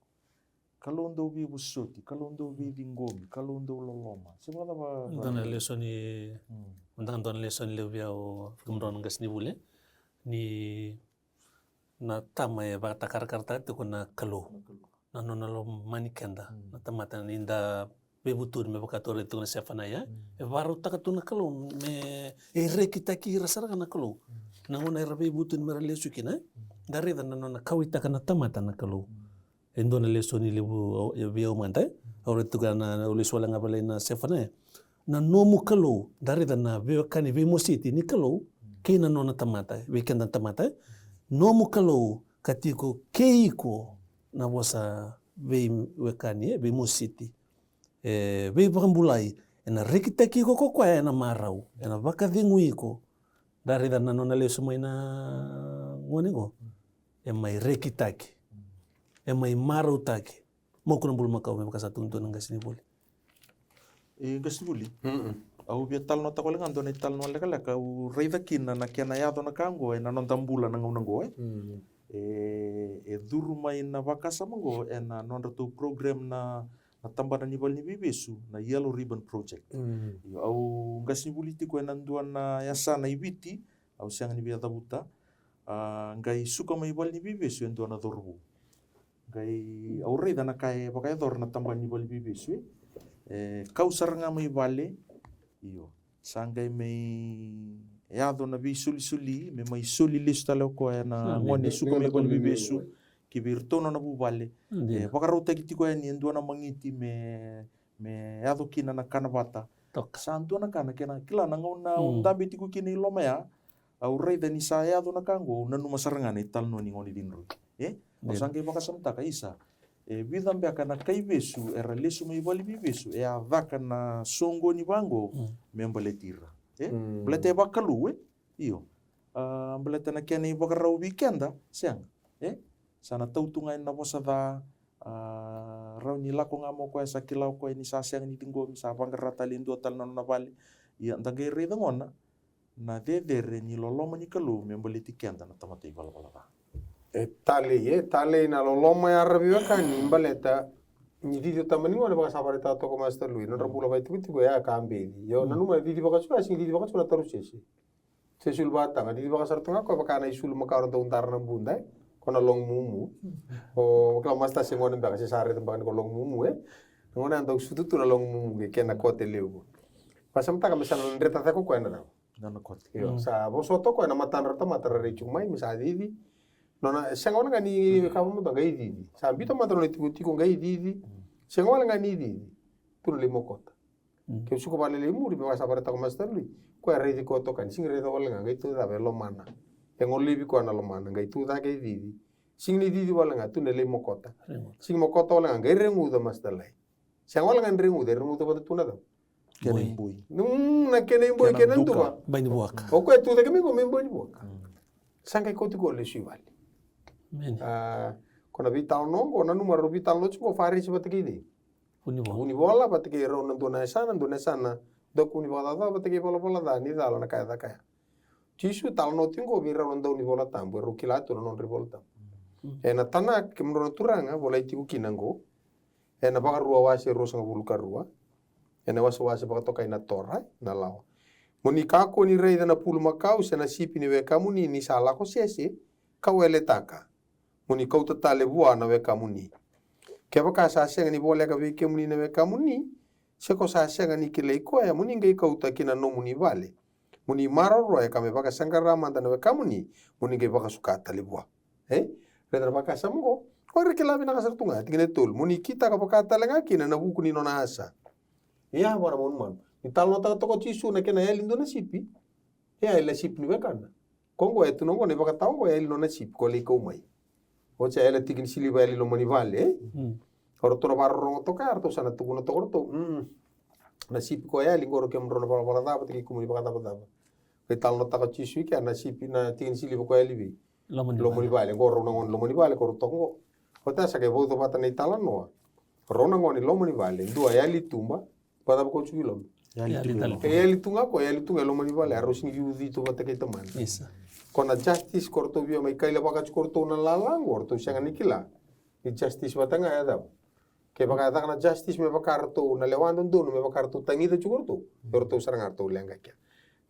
Kalou dau veivosoti, Kalou dau veiciqomi, Kalou dau loloma. Se vakacava? Dua na lesoni, dua na lesoni levu vei au, vei kemudrau na qasenivuli, ni na tama e vakatakarakarataka tiko na Kalou. Na nona lomani keda na tamata, ni da veivutuni me vaka tou raica tiko na Sefanaia, e vakarautaka tu na Kalou me, e rekitaki ira sara ga na Kalou. Na gauna era veivutuni me ra lesu kina, da raica na nona kauwaitaka na tamata na Kalou. E dua na lesoni levu, e, vei au mada, e. Au raica tiko na, au lesu wale ga vale na Sefanaia. Na nomu Kalou, da raica na veiwekani veimositi ni Kalou kei na nona tamata, vei keda na tamata, e. Nomu Kalou ka tiko kei iko na vosa veiwekani, e, veimositi. E veivakabulai, ena rekitaki iko ko koya ena marau, ena vakacegui iko. Da raica na nona lesu mai na gone qo. E mai rekitaki. E mai marautaki. Moku na bulumakau, me vaka sa tukuna tu na qasenivuli. E, qasenivuli. Au via talanoataka wale ga dua na italanoa lekaleka au raica kina na kena yaco na ka qo ena noda bula na gauna qo, e. E, e curu mai na vakasama qo ena nodratou program na, na tabana ni valeniveivesu, na Yellow Ribbon Project. Io, au qasenivuli tiko ena dua na yasana i Viti, au sega ni via cavuta, a, qai suka mai valeniveivesu e dua na cauravou. Qai au raica na ka e vakayacora na tabana ni valeniveivesu, e. E kau sara ga mai vale, io. Sa qai mai yaco na veisolisoli, me mai soli lesu tale o koya na gone e suka mai valeniveivesu ki vei iratou na nona vuvale. E vakarautaki tiko yani e dua na magiti me, me yaco kina na kana vata. Sa dua na ka na kena, kila na gauna au dabe tiko kina i loma ya, au raica ni sa yaco na ka qo, au nanuma sara ga na italanoa ni gone cidroi. E? Au sa qai vakasamataka, isa, e vica beka na kaivesu era lesu mai valeniveivesu, e a caka na soqoni vaqo me baleti ira. E? Baleta e vakalou, e? Io. A, baleta na kena ivakarau vei keda, sega. E? Sa na tau tu ga ena vosa ca, a, rawa ni lako ga mai o koya, sa kila o koya ni sa sega ni ciqomi, sa vaqara tale e dua tale na nona vale. Ia, da qai raica gona na cecere ni loloma ni Kalou me baleti keda na tamata ivalavala ca. E talei, e talei na loloma ya, ra veiwekani, baleta ni cici o tama ni gone, vaka sa vakaraitaka toka o Master Lui, nodra bula vakaitikotiko ya ka beci. Io, nanuma na cici vakasuka, sega ni cici vakasuka na Tarusese. Se sulu vakataga, cici vaka sara tu ga o koya vaka na isulu makawa ra dau dara na buda, e? Ko na logo mumu. O kila Master se gone beka, se sa raica beka ni ko logo mumu, e? Na gone ya dau sutu tu na logo mumu kei na kote levu. Vakasamataka me sa na dreta cake o koya na cava? Na nona kote. Io, sa vosota o koya na matadra na tamata ra rai tiko mai, me sa cici. Nona, sega wale ga ni kava mada qai cici. Sa biuta mada nona itikotiko qai cici. Sega wale ga ni cici. Tu na lai mokota. Ke suka vakalailai i muri, me vaka sa vakaraitaka o Master Lui. Koya e raici koya toka yani, sega ni raica wale ga, qai tu cava, e lomana. E golevi koya na lomana, qai tu cake e cici. Sega ni cici wale ga, tu na lai mokota. Sega ni mokota wale ga, qai reguca, Master Lai. Sega wale ga ni reguca, e reguca vata tu na cava? Kena iboi. Mm, na kena iboi, kena duka. Bai ni vuaka. O koya e tu cake mai qo me boi ni vuaka. Sa qai kauti koya lesu i vale. A, ko na veitalanoa qo, nanuma rau veitalanoa tiko qo Farisi vata kei cei? Vunivola. Vunivola vata kei rau na dua na yasana, dua na yasana. Dua kua ni vakacaca vata kei valavala ca, ni cala na ka e caka ya. Jisu talanoa tiko qo vei rau na dau ni Vola Tabu, e rau kila tu na nodra iVola Tabu. Ena Tanakh, kemudrau na turaga, volai tiko kina qo. Ena Vakarua wase ruasagavulu ka rua. Ena wasewase vakatokai na Torah, na lawa. Mo ni kakua ni raica na pulumakau se na sipi ni wekamuni ni sa lako sese, ka weletaka. Mo ni kauta tale vua na wekamuni. Kevaka sa sega ni voleka vei kemuni na wekamuni, se ko sa sega ni kilai koya, mo ni qai kauta ki na nomuni vale. Mo ni maroroya ka me vakasaqara mada na wekamuni, mo ni qai vakasuka tale vua. E? Raica na vakasama qo. O ira kila vinaka sara tu ga, tikina e tolu. Mo ni kitaka vaka tale ga kina na vuku ni nona asa. Ia, vua na manumanu. Ni talanoataka toka o Jisu na kena yali dua na sipi. E yali na sipi ni wekana. Ko qo e tu na qo na ivakatawa qo e yali nona sipi ko lai kau mai. Oti a yali na tiki ni siliva yali loma ni vale, e? O ratou na vakarorogo toka ya, ratou sa na tukuna toka o ratou. Na sipi ko yali qo, rau kemudrau na valavala ca vata kei kemuni vakacavacava. Qai talanoataka o Jisu i kea na sipi, na tiki ni siliva ko yali vei? Loma ni vale. Qo rau na gone loma ni vale ko rau toka qo. Oti a sa qai vauca vata na italanoa. Rau na gone i loma ni vale, dua e yali i tuba, vakacava ko tiko i loma? Yali tu ga i loma. E yali tu ga ko, e yali tu ga i loma ni vale, a rau sega ni veiucui tu vata kei tamana. Ko na justice ko ratou via mai kailavaka tiko ratou na lala qo, ratou sega ni kila ni justice vata ga e cava. Kevaka e caka na justice me vaka ratou na lewa dodonu, me vaka ratou tagica tiko ratou, o ratou sara ga ratou leqa kea.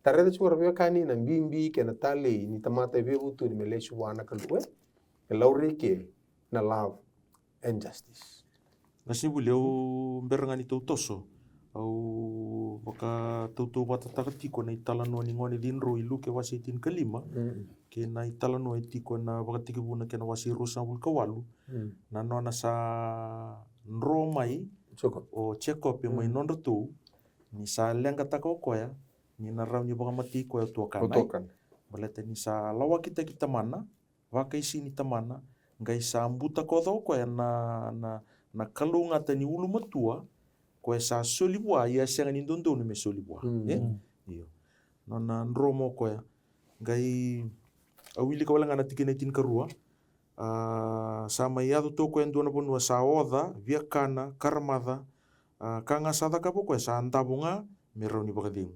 Tarai tiko ra veiwekani na bibi kei na talei ni tamata e veivutuni me lesu vua na Kalou, e? E laurai ke na love and justice. Na sivuli, au bera ga ni tautoso, au vakatautauvatataka tiko na italanoa ni gone cidroi i Luke wase tinikalima, kei na italanoa e tiko ena Vakatekivu na kena wase ruasagavulu ka walu, na nona sa dro mai o Jekope mai nodratou, ni sa leqataka o koya ni na rawa ni vakamatei koya o tuakana. Baleta ni sa lawakitaki tamana, vakaisini tamana, qai sa butakoca o koya na, na, na kalougata ni ulumatua, koya sa soli vua, ia sega ni dodonu me soli vua. E? Io. Nona dromo o koya. Qai, au wilika wale ga na tikina e tinikarua. A, sa mai yaco tu o koya e dua na vanua, sa oca, viakana, karamaca, a, ka ga sa cakava o koya, sa davo ga me rawa ni vakacegu.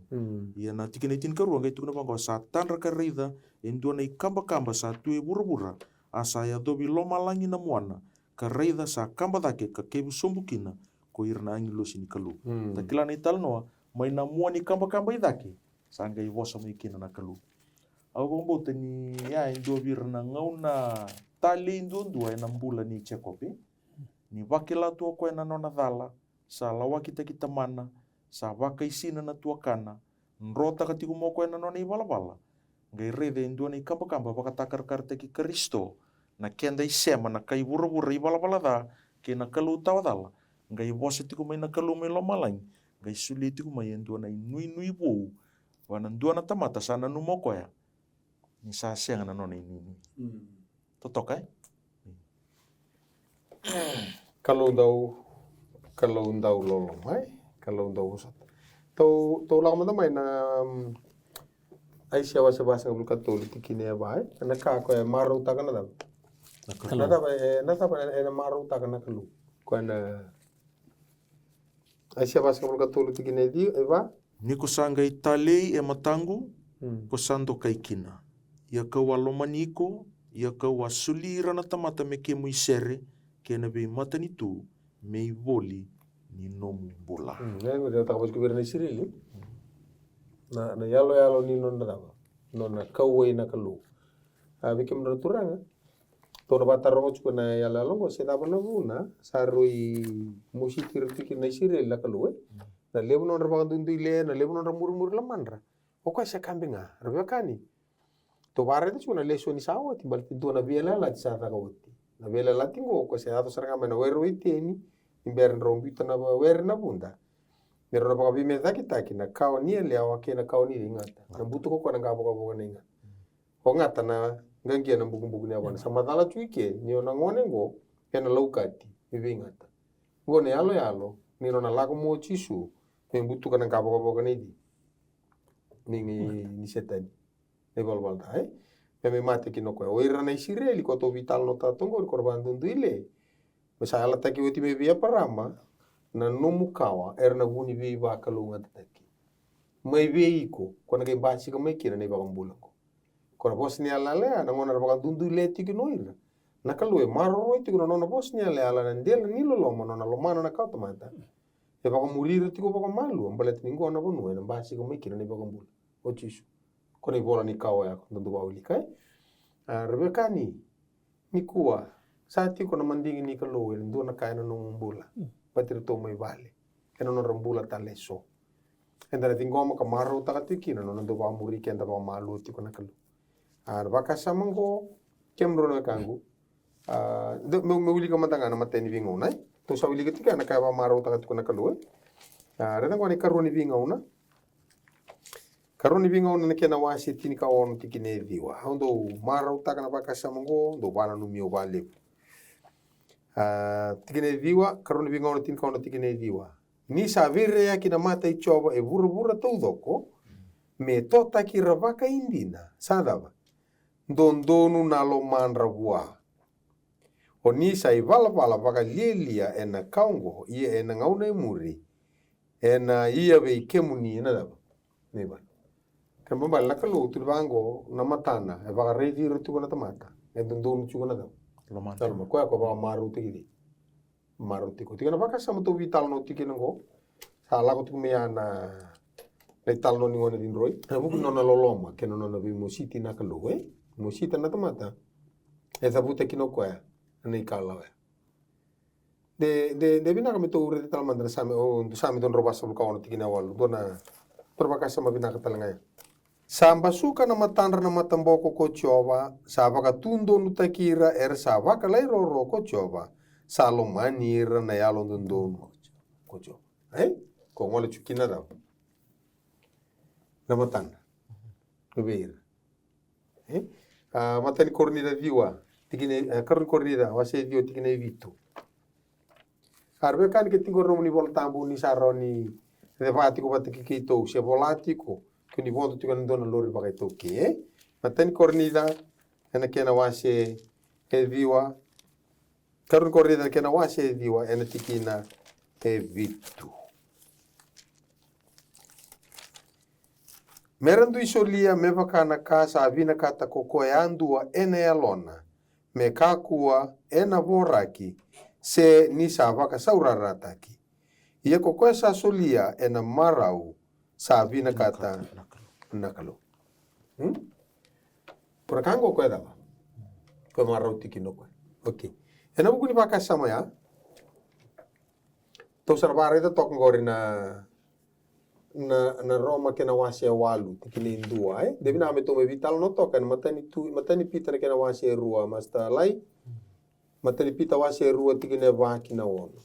Ia na tikina e tinikarua qai tukuna vaqo, sa tadra ka raica e dua na ikabakaba sa tu e vuravura, a sa yacovi lomalagi na muana, ka raica sa kaba cake ka kevu sobu kina ko ira na agilosi ni Kalou. Ta kila na italanoa, mai na mua ni kabakaba i cake, sa qai vosa mai kina na Kalou. Au vakabauta ni ya e dua vei ira na gauna talei duadua ena bula nei Jekope. Ni vakila tu o koya na nona cala, sa lawakitaki tamana, sa vakaisina na tuakana, drotaka tiko mai o koya na nona ivalavala. Qai raica e dua na ikabakaba vakatakarakarataki Karisito, na keda isema, na kai vuravura, ivalavala ca kei na kalou tawa cala. Qai vosa tiko mai na Kalou mai lomalagi, qai solia tiko mai e dua na inuinui vou vua na dua na tamata sa nanuma o koya ni sa sega na nona inuinui. Totoka, e? Kalou dau, Kalou dau loloma, e? Kalou dau vosota. Tou, tou lako mada mai na, mm, Aisea wase vasagavulu ka tolu tikina e va, e? Na ka koya e marautaka na cava? Na Kalou. Na cava, e, na cava e, e na marautaka na Kalou? Koya na Aisea vasagavulu ka tolu tikina e ciwa, e va. Ni ko sa qai talei e mataqu, ko sa dokai kina. Ia kau a lomani iko, ia kau a soli ira na tamata me kemu isere, kei na veimatanitu me ivoli ni nomu bula. Mm, e, e, e, taka vata ko vei ira na Isireli. Na, na yaloyalo ni nona cava? Nona kauwai na Kalou. A, vei kemudou na turaga. Tou na vakataroga tiko na yaloyalo oqo, se cava na vuna sa rui mositi ira tiko kina na Isireli na Kalou, e? Na levu nodra vakaduiduile, na levu nodra murimuri lomadra. O koya se kabi ga, ra veiwekani. Tou vakaraica tiko na lesoni sa oti, baleta e dua na veiyalayalati sa caka oti. Na veiyalayalati oqo, o koya se yaco sara ga mai na were o Iteni, ni bera ni rau biuta na were na vuda. Ni rau na vakaveimecakitaki na kawa ni yalewa kei na kawa ni igata. Na butuka o koya na qavokavoka na igata. O gata na qaqia na bukubuku ni yavana. Sa macala tu i ke ni o na gone oqo ena laukati me veigata. Oqo na yaloyalo ni nona lako mai o Jisu me butuka na qavokavoka ni, ni, ni, ni Setani. Na ivalavala ca, e? Me mai mate kina o koya. O ira na Isireli ko tou veitalanoataka tu oqori ko ra vakaduiduile. Me sa yalataki oti mai vei Eparama, na nomu kawa era na vu ni veivakalougatataki. Mai vei iko, ko na qai basika mai kina na iVakabula oqo. Ko na vosa ni yalayala ya, na gauna era vakaduiduile tiko kina o ira. Na Kalou e maroroi tiko na nona vosa ni yalayala, na dela ni loloma, nona lomana na kawatamata. E vakamuri ira tiko vakamalua, baleta ni qo na vanua ena basika mai kina na iVakabula. O Jisu. Ko na ivola ni kawa ya ko dodonu vakawilika, e? A, ra veiwekani, nikua, sa tiko na madigi ni Kalou ena dua na ka ena nomu bula. Baleti iratou mai vale. Ena nodra bula tale eso. Eda na ciqoma ka marautaka tiko kina na nona dau vakamuri keda vakamalua tiko na Kalou. A, na vakasama oqo, kemudrau na wekaqu. A, dou, meu, meu wilika mada ga na imatai ni veigauna, e? Tou sa wilika tiko ya na ka e vakamarautaka tiko na Kalou, e? A, raica oqo na ikarua ni veigauna. Karua ni veigauna na kena wase tinikaono tikina e ciwa. Au dau marautaka na vakasama oqo, dau vakananumi au vakalevu. A, tikina e ciwa, karua ni veigauna tinikaono tikina e ciwa. Ni sa veiraiyaki na mata i Jiova e vuravura taucoko, me totaki ira vakaidina, sa cava? Dodonu na lomadra vua. O ni sa ivalavala vakalialia ena ka oqo, ia ena gauna e muri ena ia vei kemuni na cava? Na ivalu. Kena ibalebale na Kalou, tukuni vaqo, na matana e vakaraici ira tiko na tamata, e dodonu tiko na cava? Lomana. Na lomana. Koya ko vakamarautaki cei? Marautaki koya. Tiko na vakasama tou veitalanoa tiko kina oqo. Sa lako tiko mai ya na, na italanoa ni gone cidroi. Na vuku ni nona loloma kei na nona veimositi na Kalou, e? Mosita na tamata. E cavuta kina o koya na ikalawa ya. De, de, de vinaka me tou raica tale mada na Same, o, Same dua na drau vasagavulu ka ono tikina e walu. Dua na, dua na vakasama vinaka tale ga ya. Sa basuka na matadra na mataboko ko Jiova, sa vakatudonutaki ira era sa vakalairoro ko Jiova, sa lomani ira na yalododonu ko Jiova. E? Ko gole tiko kina cava? Na matadra. Ko vei ira. E? A, matai ni Korinica ciwa, tikina e, e, karua ni Korinica, wase ciwa tikina e vitu. A, ra veiwekani, ke tiko na nomuni iVola Tabu, ni sa rawa ni ceva tiko vata kei keitou, se vola tiko, ke ni vodo tiko ena dua na lori vakaitaukei, e? Matai ni Korinica, ena kena wase e ciwa, karua ni Korinica, ena kena wase e ciwa, ena tikina e vitu. Me ra dui solia me vaka na ka sa vinakata ko koya yadua ena yalona, me kakua ena voraki, se ni sa vakasaurarataki. Ia ko koya sa solia ena marau, sa vinakata na Kalou. Hmm? Ko na ka oqo koya cava? Koya marau tiko kina o koya. Okay. Ena vuku ni vakasama ya, tou sa na vakaraica toka oqori na, na, na Roma kena wase e walu, tikina e dua, e? De vinaka me tou mai veitalanoa toka ena matai ni tu, matai ni Pita na kena wase e rua, Master Lai. Matai ni Pita wase e rua, tikina e va ki na ono.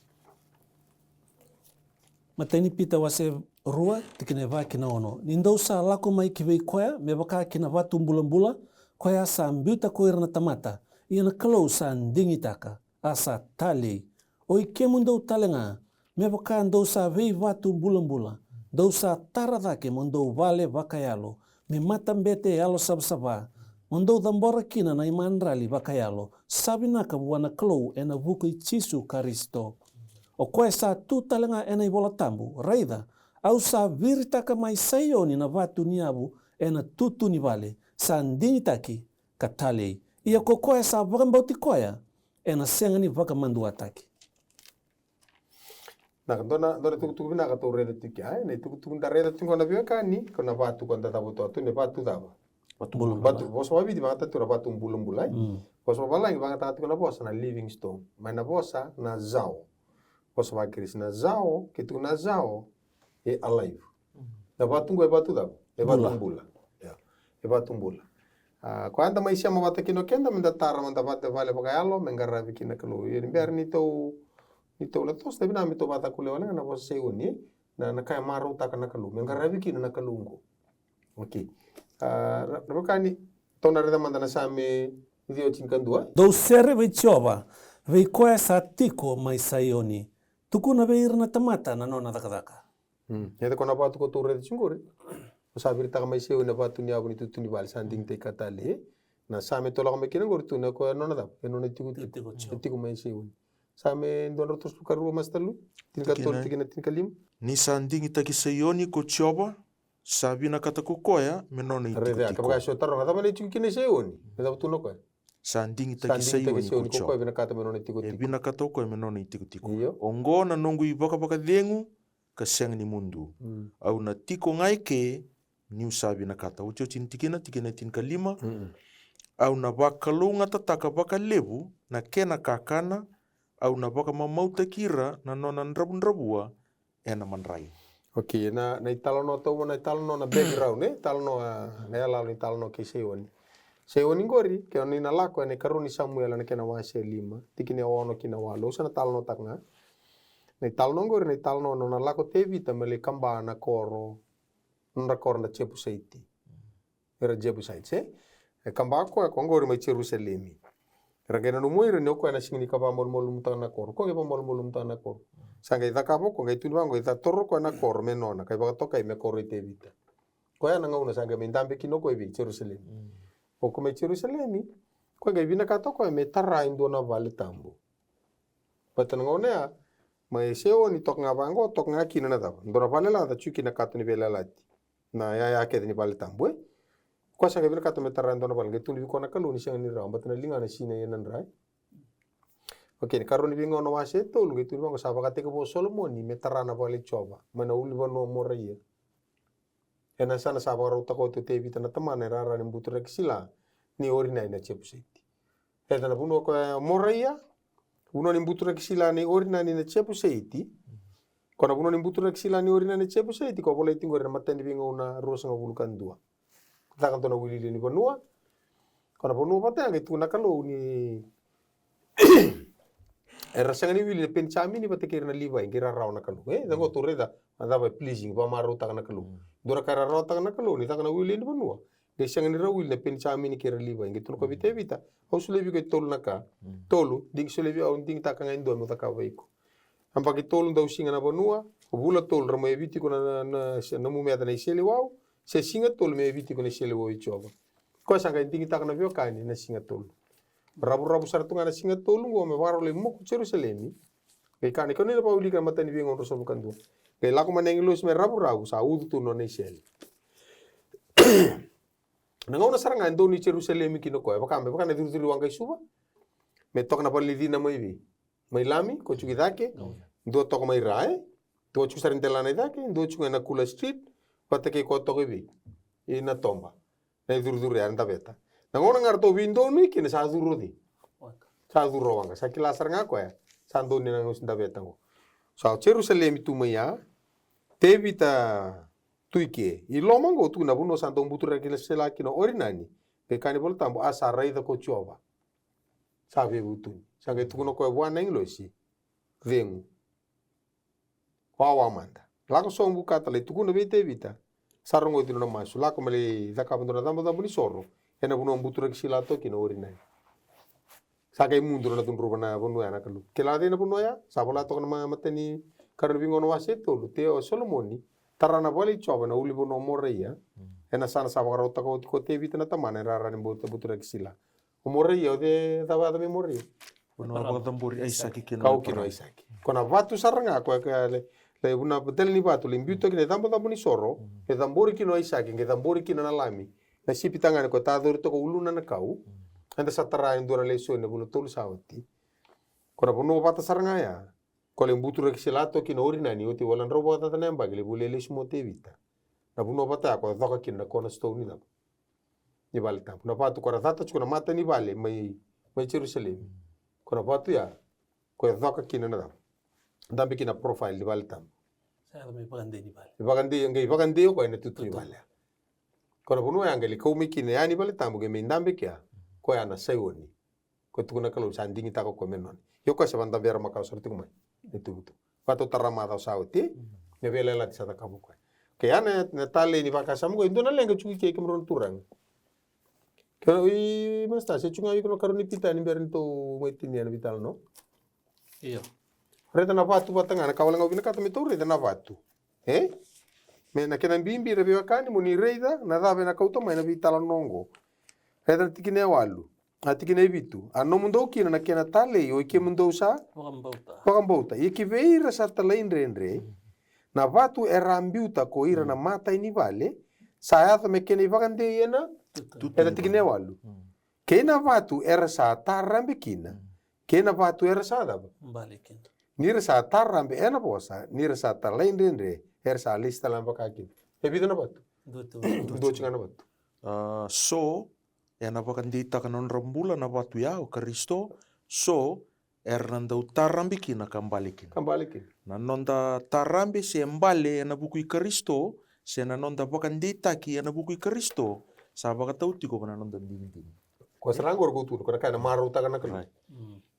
Matai ni Pita wase e rua, tikina e va ki na ono. Ni dou sa lako mai ki vei koya, me vaka ki na vatu bulabula, koya sa biuta ko ira na tamata, ia na Kalou sa digitaka, a sa talei. O i kemudou tale ga, me vaka dou sa veivatu bulabula, dou sa tara cake mo dou vale vakayalo, me matabete yalosavasava, mo dou cabora kina na imadrali vakayalo, sa vinaka vua na Kalou ena vuku i Jisu Karisito. O koya sa tu tale ga ena iVola Tabu, raica, au sa viritaka mai Saioni na vatu ni yavu ena tutu ni vale, sa digitaki ka talei. Ia ko koya sa vakabauti koya, ena sega ni vakamaduataki. Na, dua na, dua na itukutuku vinaka tou raica tiko ya, e? Na itukutuku da raica tiko na veiwekani, ko na vatu ko da cavuta tu, na vatu cava? Vatu bulabula. Vatu, vosa vakaViti vagataka tu na vatu bulabula, e? Mm. Vosa vakavalagi vagataka tiko na vosa na living stone. Mai na vosa na zao. Vosa vakaKirisi na zao, ke tiko na zao, e alive. Mm. Na vatu qo e vatu cava? E vatu bula. Bula. Ya. E vatu bula. A, koya eda mai sema vata kina o keda, meda tara mada vata vale vakayalo, me qaravi kina na Kalou. Ia ni bera ni tou, ni tou lako toso, da vinaka me tou vakatakila wale ga na vosa Saioni, na, na ka e marautaka na Kalou, me qaravi kina na Kalou qo. Okay. A, ra, ra vaka ni, tou na raica mada na Same ciwa tinikadua. Dou sere vei Jiova, vei koya sa tiko mai Saioni. Tukuna vei ira na tamata na nona cakacaka. Hmm. Ia ko na vatu ko tou raica tiko qori. Ko sa viritaka mai Saioni na vatu ni yavu ni tutu ni vale, sa digitaki ka talei. Na Same tou lako mai kina qori tu na ko e nona cava? E nona itikotiko. Itikotiko. E tiko mai Saioni. Same dua na drau tolusagavulu ka rua, Master Lu. Tinikatolu, tikina, tikina tinikalima. Ni sa digitaki Saioni ko Jiova, sa vinakata ko koya me nona itikotiko. Raica, ka vaka sa taroga, cava na itikotiko kina Saioni? Me cava tu na koya? Sa digitaki Saioni ko Jiova. Sa digitaki Saioni ko koya, vinakata me nona itikotiko. E vinakata o koya me nona itikotiko. Io. Oqo na noqu ivakavakacegu ka sega ni mudu. Mm. Au na tiko ga eke niu sa vinakata. Otioti ni tikina, tikina tinikalima. Mm-mm. Au na vakalougatataka vakalevu na kena kakana, au na vakamamautaki ira na nona dravudravua ena madrai. Okay, na, na italanoa tou, na italanoa na background, e? Italanoa, na iyaloyalo ni italanoa kei Saioni. Saioni qori, ke o ni na lako ena ikarua ni Samuela na kena wase e lima, tikina e ono ki na walu, au sa na talanoataka ga. Na italanoa qori, na italanoa na nona lako o Tevita me lai kaba na koro, nodra koro na Jepusaiti. Era Jebusites, e? E kaba o koya, o koya qori mai Jerusalemi. Era qai nanuma o ira ni o koya na sega ni ka vakamalumalumutaka na koro. O koya qai vakamalumalumutaka na koro. Sa qai cakava o koya, qai tukuni vaqo, qai toro o koya na koro me nona, qai vakatokai me koro i Tevita. Koya na gauna sa qai mai dabe kina o koya i vei, Jerusalemi. Mm. O koya mai Jerusalemi, Koya qai vinakata o koya me tara e dua na vale tabu. Baleta na gauna ya mai Saioni toka ga vaqo, toka ga kina na cava? Dua na vale laca, tiko kina kato ni veiyalayalati. Na yaya kece ni vale tabu, e? Koya sa qai vinakata me tara e dua na vale, qai tukuna vei koya na Kalou ni sega ni rawa, baleta na ligana sinai ena dra, e? Okei, na ikarua ni Veigauna wase e tolu, qai tukuna vaqo, sa vakatekivu o Solomoni me tara na vale i Jiova mai na ulunivanua o Moraia, ena yasana sa vakarautaka oti o Tevita na tamana e rara ni buturaki sila nei Orinai na Jepusaiti. E, na vanua koya o Moraia, vanua ni buturaki sila nei Orinai na Jepusaiti. Ko na vanua ni buturaki sila nei Orinai na Jepusaiti, ko volai tiko qori ena imatai ni Veigauna ruasagavulu ka dua. Caka dua na wiliwili ni vanua. Ko na vanua vata ya qai tukuna na Kalou ni era sega ni wili na Penijamini vata kei ira na Livai, qai rarawa na Kalou. E, caqo tou raica na cava e pleasing, vakamarautaka na Kalou. Dua na ka e rarawataka na Kalou ni caka na wiliwili ni vanua, qai sega ni ra wili na Penijamini kei ira na Livai. Qai tukuna o koya vei Tevita, au solia vei iko e tolu na ka. Tolu, digi, solia vei au, digitaka ga e dua meu cakava vei iko. Yabaki tolu dau siga na vanua, vula tolu ra mai yavi tiko na, na, na, na nomu meca na iseleiwau, se siga tolu me yavi tiko na iseleiwau i Jiova. Koya sa qai digitaka na veiwekani na siga tolu. Ravuravu sara tu ga na siga tolu qo me vakarau lai moku Jerusalemi. Qai kaya na, kena ivakavuvuli ena imatai ni Veigauna ruasagavulu ka dua. Qai lako mai na agilosi me ravuravu, sa ucu tu na nona isele. Na gauna sara ga e donu i Jerusalemi kina o koya, e vaka me vaka na icurucuru i waqa i Suva. Me toka na vale ni cina mai vei, mai Lami, ko tiko i cake. Dua toka mai Ra, e? Dua tiko sara i delana i cake, dua tiko ena Kula Street, vata kei koya toka i vei, ina Toba. Na icurucuru ya, na daveta. Na gauna ga ratou veidonui kina sa curu o cei? Sa curu o waqa. Sa kila sara ga o koya, sa donu na nosi daveta qo. Sa o Jerusalemi tu mai ya, Tevita tu i ke. I loma qo tu na vanua sa dau buturaki sila kina o Orinani. Qai kaya na iVola Tabu, a sa raica ko Jiova. Sa veivutuni. Sa qai tukuna o koya vua na agilosi, cegu. Wawa mada. Lako sobu ka ta lai tukuna vei Tevita. Sa rogoci na nona masu. Lako me lai cakava dua na cabocabo ni soro ena vanua buturaki sila toka kina o Orinai. Sa qai mudu na nona cudruva na vanua ya na Kalou. Kila cei na vanua ya? Sa vola toka na ma-, imatai ni Karua ni Veigauna wase tolu. Te o Solomoni tara na vale i Jiova ena ulunivanua o Moraia. Ena yasana sa vakarautaka oti ko Tevita na tamana e rara ni butu-, buturaki sila. O Moraia, o cei e cava yaco mai Moraia? Vanua vakacabori Aisake kina. Kau kina o Aisake. Ko na vatu sara ga koya ka lai, lai vuna dela ni vatu lai biuta kina e cabocabo ni soro, e cabori kina o Aisake, qai cabori kina na lami. Na sipi tagane koya tacori toka uluna na kau. Eda sa tara e dua na lesoni na vula tolu sa oti. Ko na vanua vata sara ga ya. Ko lai buturaki sila toka kina o Orinani oti wale na drau vakacaca na yabaki lai volia lesu mai o Tevita. Na vanua vata ya ko coka kina na cornerstone ni cava? Ni vale tabu. Na vatu ko ra cata tiko na mata ni vale mai, mai Jerusalemi. Ko na vatu ya ko e coka kina na cava? Dabe kina profile ni vale tabu. Sa yaco me vakadei ni vale. Vakadei, qai vakadei o koya ena tutu ni vale. Ko na vanua ya qai lai kau mai kina ya ni vale tabu qai mai dabe kea. Koya na Saioni. Ko tukuna na Kalou sa digitaka o koya me nona. Io koya sa vakadavera makawa sara tiko mai na itubutubu. Vata o tara macawa sa oti. Na veiyalayalati sa cakava o koya. Ke ya na, na talei ni vakasama qo, e dua na leqa tiko i ke, kemudrau na turaga. Ke i masta, se tiko ga vei iko na karua ni Pita ni bera ni tou mai tinia na veitalanoa. Io. Raica na vatu vata ga, na ka wale ga au vinakata me tou raica na vatu. E? Me na kena bibi ra veiwekani mo ni raica na cava ena kauta mai na veitalanoa oqo. Raica na tikina e walu. A tikina e vitu. A nomudou kina na kena talei, oi kemudou sa? Vakabauta. Vakabauta. Ia ki vei ira sa talaidredre. Na vatu era a biuta ko ira na matai ni vale. Sa yaco me kena ivakadei ena? Tutu. Ena tikina e walu. Kei na vatu era sa tarabe kina. Kei na vatu era sa cava? Bale kina. Ni ra sa tarabe ena vosa, ni ra sa talaidredre, era sa lesi tale ga vakakina. E vica na vatu? Dua tu. Dua tiko ga na vatu. A, so, ena vakadeitaka na nodra bula na vatu ya, o Karisito, so, era na dau tarabe kina ka bale kina. Ka bale kina. Na noda tarabe se bale ena vuku i Karisito, se na noda vakadeitaki ena vuku i Karisito, sa vakatau tiko va na noda digidigi. Ko sara ga qori ko tukuna, ko na ka ena marautaka na Kalou.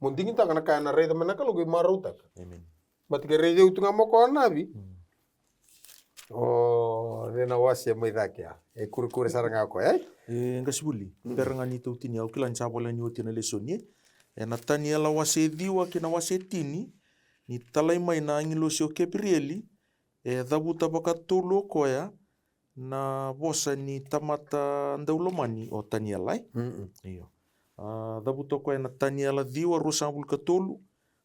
Mo digitaka na ka ena raica mai na Kalou, ko marautaka. Amen. Mati ke raici au tu ga mo ko navi. O, de na wase mai cake ya. E kurekure sara ga ko, e? E, qasenivuli. Bera ga ni tou tinia, au kila ni sa voleka ni oti na lesoni, e? Ena Taniela wase ciwa kei na wase tini, ni talai mai na agilosi o Kepirieli, e cavuta vakatolu o koya, na vosa ni tamata daulomani o Taniela, e? Io. A, cavuta o koya ena Taniela ciwa, ruasagavulu ka tolu.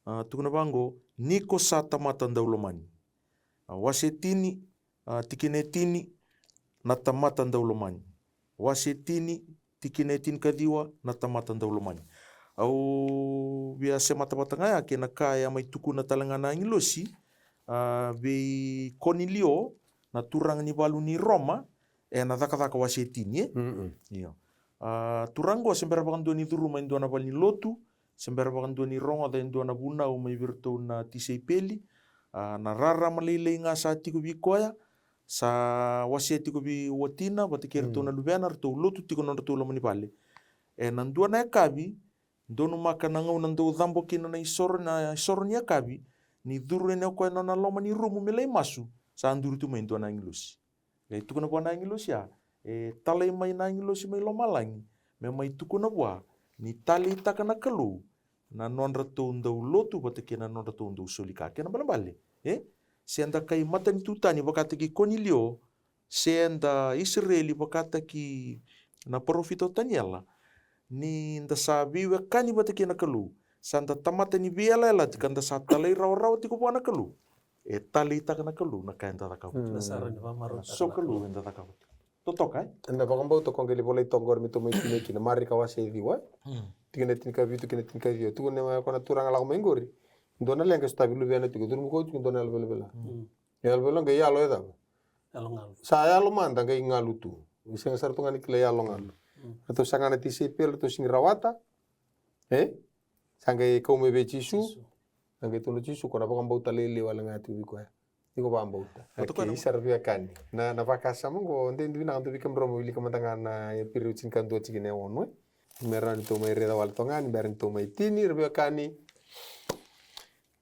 A, tukuna vaqo, ni ko sa tamata daulomani. A, wase e tini, a, tikina e tini, na tamata daulomani. Wase e tini, tikina e tinikaciwa, na tamata daulomani. Au via semata vata ga ya kei na ka e a mai tukuna tale ga na agilosi, a, vei Konilio, na turaga ni valu ni Roma, ena Cakacaka wase e tini, e? Mm-mm. Io. A, turaga qo se bera vakadua ni curuma e dua na valenilotu, se bera vakadua ni rogoca e dua na vunau mai vei iratou na tisaipeli. A, na rarama lailai ga sa tiko vei koya, sa wasea tiko vei watina vata kei iratou na luvena, ratou lotu tiko na nodratou loma ni vale. Ena dua na yakavi, donumaka na gauna dau cabo kina na isoro, na isoro ni yakavi, ni curu yani o koya na nona loma ni rumu me lai masu, sa duri tu mai e dua na agilosi. Qai tukuna vua na agilosi ya, e talai mai na agilosi mai lomalagi me mai tukuna vua ni taleitaka na Kalou na nodratou dau lotu vata kei na nodratou dau soli ka. Kena ibalebale, e? Se da kai matanitu tani vakataki Konilio, se da Isireli vakataki na parofita o Taniela, ni da sa veiwekani vata kei na Kalou, sa da tamata ni veiyalayalati ka da sa talairawarawa tiko vua na Kalou, e taleitaka na Kalou na ka eda cakava tiko. Mm. Na sara ni vakamarautaka. So na Kalou eda cakava tiko. Totoka, e? Eda vakabauta ko qai volai toka qori me tou mai tinia kina Marika wase e ciwa, e? Mm. Tikina e tinikavitu kei na tinikaciwa. Tukuna ko na turaga lako mai qori. Dua na leqa e sotavi luvena tiko, curumi koya tiko dua na yalo velavela. Mm. Yalo velavela qai yalo e cava? Yalo galu. Sa yalo mada qai galu tu. Sega sara tu ga ni kila yalo galu. Mm. Ratou saga na tisaipeli, ratou sega ni rawata. E? Sa qai kau mai vei Jisu. Jisu. Sa qai tukuna o Jisu, ko na vakabauta lailai wale ga tiko vei koya. Iko vakabauta. Vata koya. Okei, na sara veiwekani. Na, na vakasama qo, de, de vinaka dou vei kemudrau mo wilika mada ga na Iperiu tinikadua tikina e ono, e. Me rawa ni tou mai raica wale toka ga ni bera ni tou mai tini, ra veiwekani.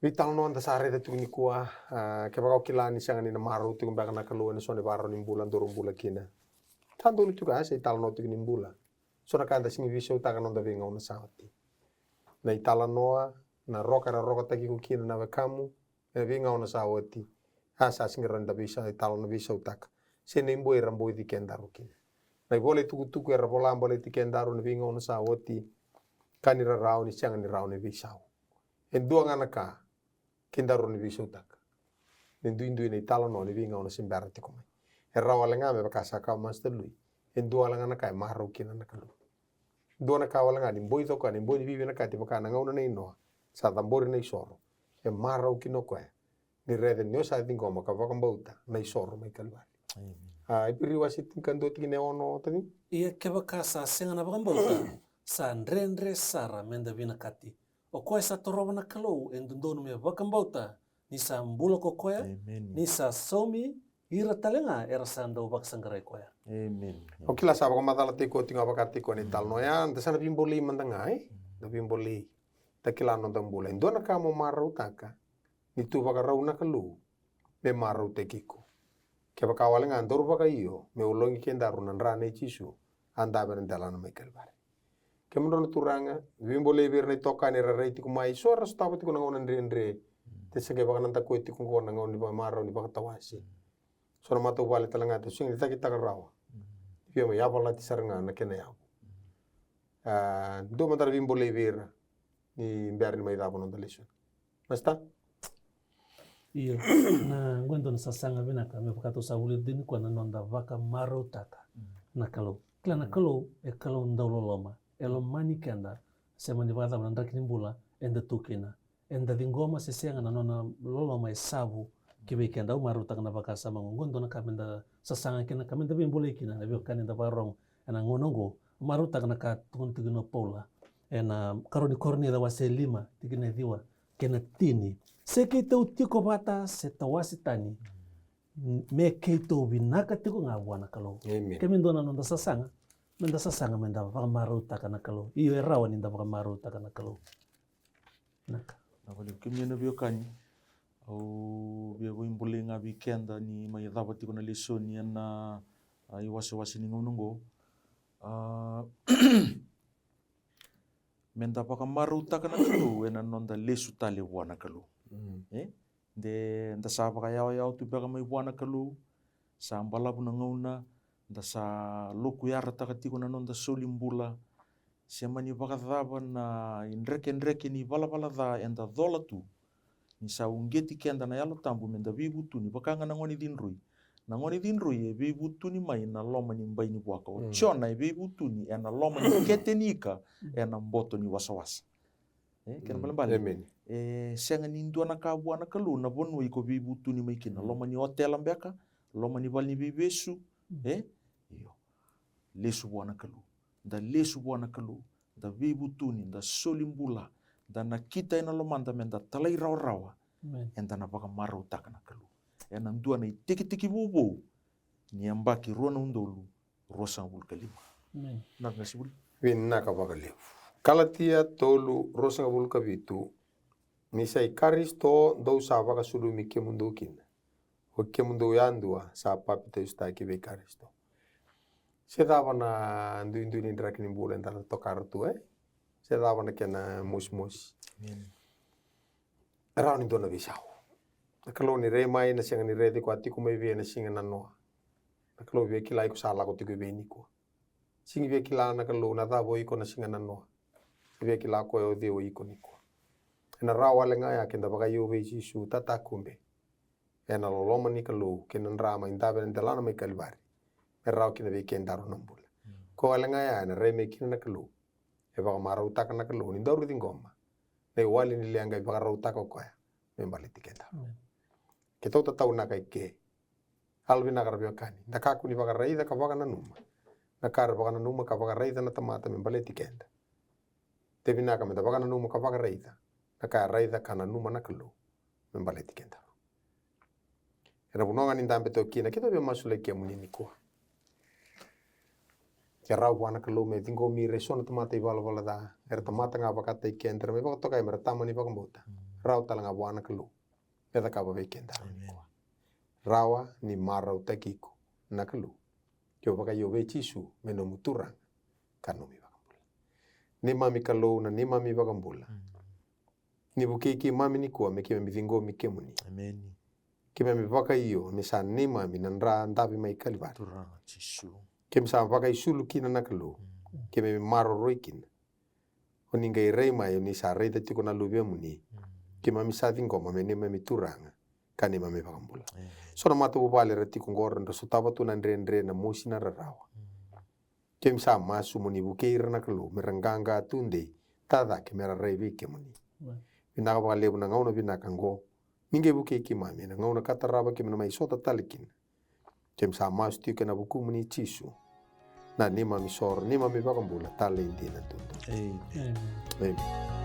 Veitalanoa da sa raica tiko nikua, a, kevaka o kila ni sega ni na marau tiko beka na Kalou ena so na ivakarau ni bula, daru bula kina. Sa donu tiko, a, se italanoa tiko ni bula. So na ka da sega ni veisautaka na noda veigauna sa oti. Na italanoa, na roka era rokataki iko kina na wekamu, ena veigauna sa oti. A sa sega ni rawa ni da veisau, italanoa veisautaka. Se na iboi era boici kedaru kina. Na ivola itukutuku era vola baleti kedaru ena veigauna sa oti. Ka ni rarawa ni sega ni rawa ni veisau. E dua ga na ka, kedaru ni veisautaka. Ni duidui na italanoa ni veigauna se bera tiko mai. E rawa wale ga me vaka sa kaya o Master Lui. E dua wale ga na ka e marau kina na Kalou. Dua na ka wale ga ni boica o koya, ni boi ni vivinakati vaka na gauna nei Noa. Sa cabori na isoro. E marau kina o koya. Ni raica ni o sa ciqoma ka vakabauta na isoro mai Kalivari. Amen. A, Iperiu wase tinikadua tikina e ono, taci? Ia kevaka sa sega na vakabauta, sa dredre sara me da vinakati. O koya sa torova na Kalou e dodonu me vakabauta ni sa bula ko koya, amen, ni sa saumi ira tale ga era sa dau vakasaqarai koya. Amen. O kila sa vakamacalataki koya tiko ga vakataki koya na italanoa ya, da sa na veibolei mada ga, e? Da veibolei. Da kila na noda bula. E dua na ka mo marautaka, ni tu vakarau na Kalou me marautaki iko. Kevaka wale ga daru vakaio, me ulogi kedaru na dra nei Jisu, a dave ena delana mai Kalivari. Kemudrau na turaga, veibolei vei ira na itokani era rai tiko mai, so era sotava tiko na gauna dredre. Te se qai vakanadakuya tiko qo na gauna ni vakamarau ni vakatawase. So na matavuvale tale ga te sega ni cakitaka rawa. Via mai yavalati sara ga na kena yavu. A, dua mada na veibolei vei ira ni bera ni mai cava na noda lesoni. Master? Io, na qo e dua na sasaga vinaka me vaka tou sa vulica tiko nikua na noda vakamarautaka na Kalou. Kila na Kalou e Kalou dau loloma, e lomani keda, se mani vakacava na draki ni bula eda tu kina. Eda ciqoma se sega, na nona loloma e savu ki vei keda. Au marautaka na vakasama qo, qo dua na ka me da sasaga kina, ka me da veibolei kina, na veiwekani da vakarorogo ena gauna qo. Marautaka na ka tukuna tiko kina o Paula ena Karua ni Korinica wase lima, tikina e ciwa kei na tini. Se keitou tiko vata se tawase tani, me keitou vinaka tiko ga vua na Kalou. Amen. Ke me dua na noda sasaga, me da sasaga me da vakamarautaka na Kalou. Io, e rawa ni da vakamarautaka na Kalou. Vinaka. Vinaka vakalevu kemuni na veiwekani. Au via veibolei ga vei keda ni mai cava tiko na lesoni ena, a, iwasewase ni gauna oqo. A, me da vakamarautaka na Kalou ena noda lesu tale vua na Kalou. Mm. E? De da sa vakayawayawa tu beka mai vua na Kalou, sa balavu na gauna, da sa lokuyarataka tiko na noda soli bula, Se mani vakacava na idrekedreke ni valavala ca eda cola tu, ni sa uqeti keda na Yalo Tabu meda veivutuni, vaka ga na gone cidroi. Na gone cidroi e veivutuni mai na loma ni bai ni vuaka. O Jona e veivutuni ena loma ni kete ni ika, ena boto ni wasawasa. E, kena balebale. E sega ni dua na ka vua na Kalou na vanua iko veivutuni mai kina. Loma ni otela beka, loma ni vale ni veivesu. E, io. Lesu vua na Kalou. Da lesu vua na Kalou, da veivutuni, da soli bula, da nakita ena lomada meda talairawarawa. Eda na vakamarautaka na Kalou ena dua na itekitekivu vou ni yabaki rua na udolu ruasagavulu ka lima. Na qasi vuli. Vinaka vakalevu. Kalatia tolu, ruasagavulu ka vitu. Ni sa i Karisito dou sa vakasulumi kemudou kina, o kemudou yadua sa papitaisotaki vei Karisito. Se cava na duidui ni draki ni bula eda na tokara tu, e? Se cava na kena mosimosi? Rawa ni dua na veisau. Na Kalou ni rai mai na sega ni raici koya tiko mai vei ena siga na noa. Na Kalou via kila iko sa lako tiko i vei nikua. Sega ni via kila na Kalou na cava o iko na siga na noa. Via kila koya o cei o iko nikua. Ena rawa wale ga ya keda vakaio vei Jisu tatakube ena loloma ni Kalou kei na drama i dave na delana mai Kalivari, me rawa kina vei kedaru na bula. Ko wale ga ya ena rai mai kina na Kalou. E vakamarautaka na Kalou ni daru ciqoma na iwali ni leqa e vakarautaka o koya me baleti kedaru. Keitou tataunaka i ke. Yalo vinaka ra veiwekani, da kakua ni vakaraica ka vakananuma na ka ra vakananuma ka vakaraica na tamata me baleti keda. De vinaka meda vakananuma ka vakaraica na ka e raica ka nanuma na Kalou me baleti kedaru. Ena vanua ga ni dabe toka kina, keitou via masulaki kemuni nikua. Ke rawa vua na Kalou me ciqomi ira eso na tamata ivalavala ca, era tamata ga vakataki keda, era mai vakatokai me ra tama ni vakabauta. Rawa tale ga vua na Kalou me cakava vei kedaru nikua. Rawa ni marautaki iko na Kalou. Ke o vakaio vei Jisu me nomu Turaga ka nomu iVakabula. Neimami Kalou, na neimami iVakabula, ni vukei keimami nikua me keimami ciqomi kemuni. Keimami vakaio me sa neimami na dra davi mai Kalivari. Keimami sa vakaisulu kina na Kalou. Keimami maroroi kina. O ni qai rai mai, o ni sa raica tiko na Luvemuni. Keimami sa ciqoma me neimami Turaga ka neimami iVakabula. So na matavuvale era tiko oqo, ra sotava tu na dredre, na mosi, na rarawa. Keimami sa masu mo ni vukei ira na Kalou me ra qaqa tudei, tacake me ra rai vei kemuni. Vinaka vakalevu na gauna vinaka oqo. Ni qai vukei keimami ena gauna ka tarava keimami na mai sota tale kina. Keimami sa masu tiko ena vukumuni Jisu, na neimami isoro, neimami iVakabula talei dina duadua. Emeni.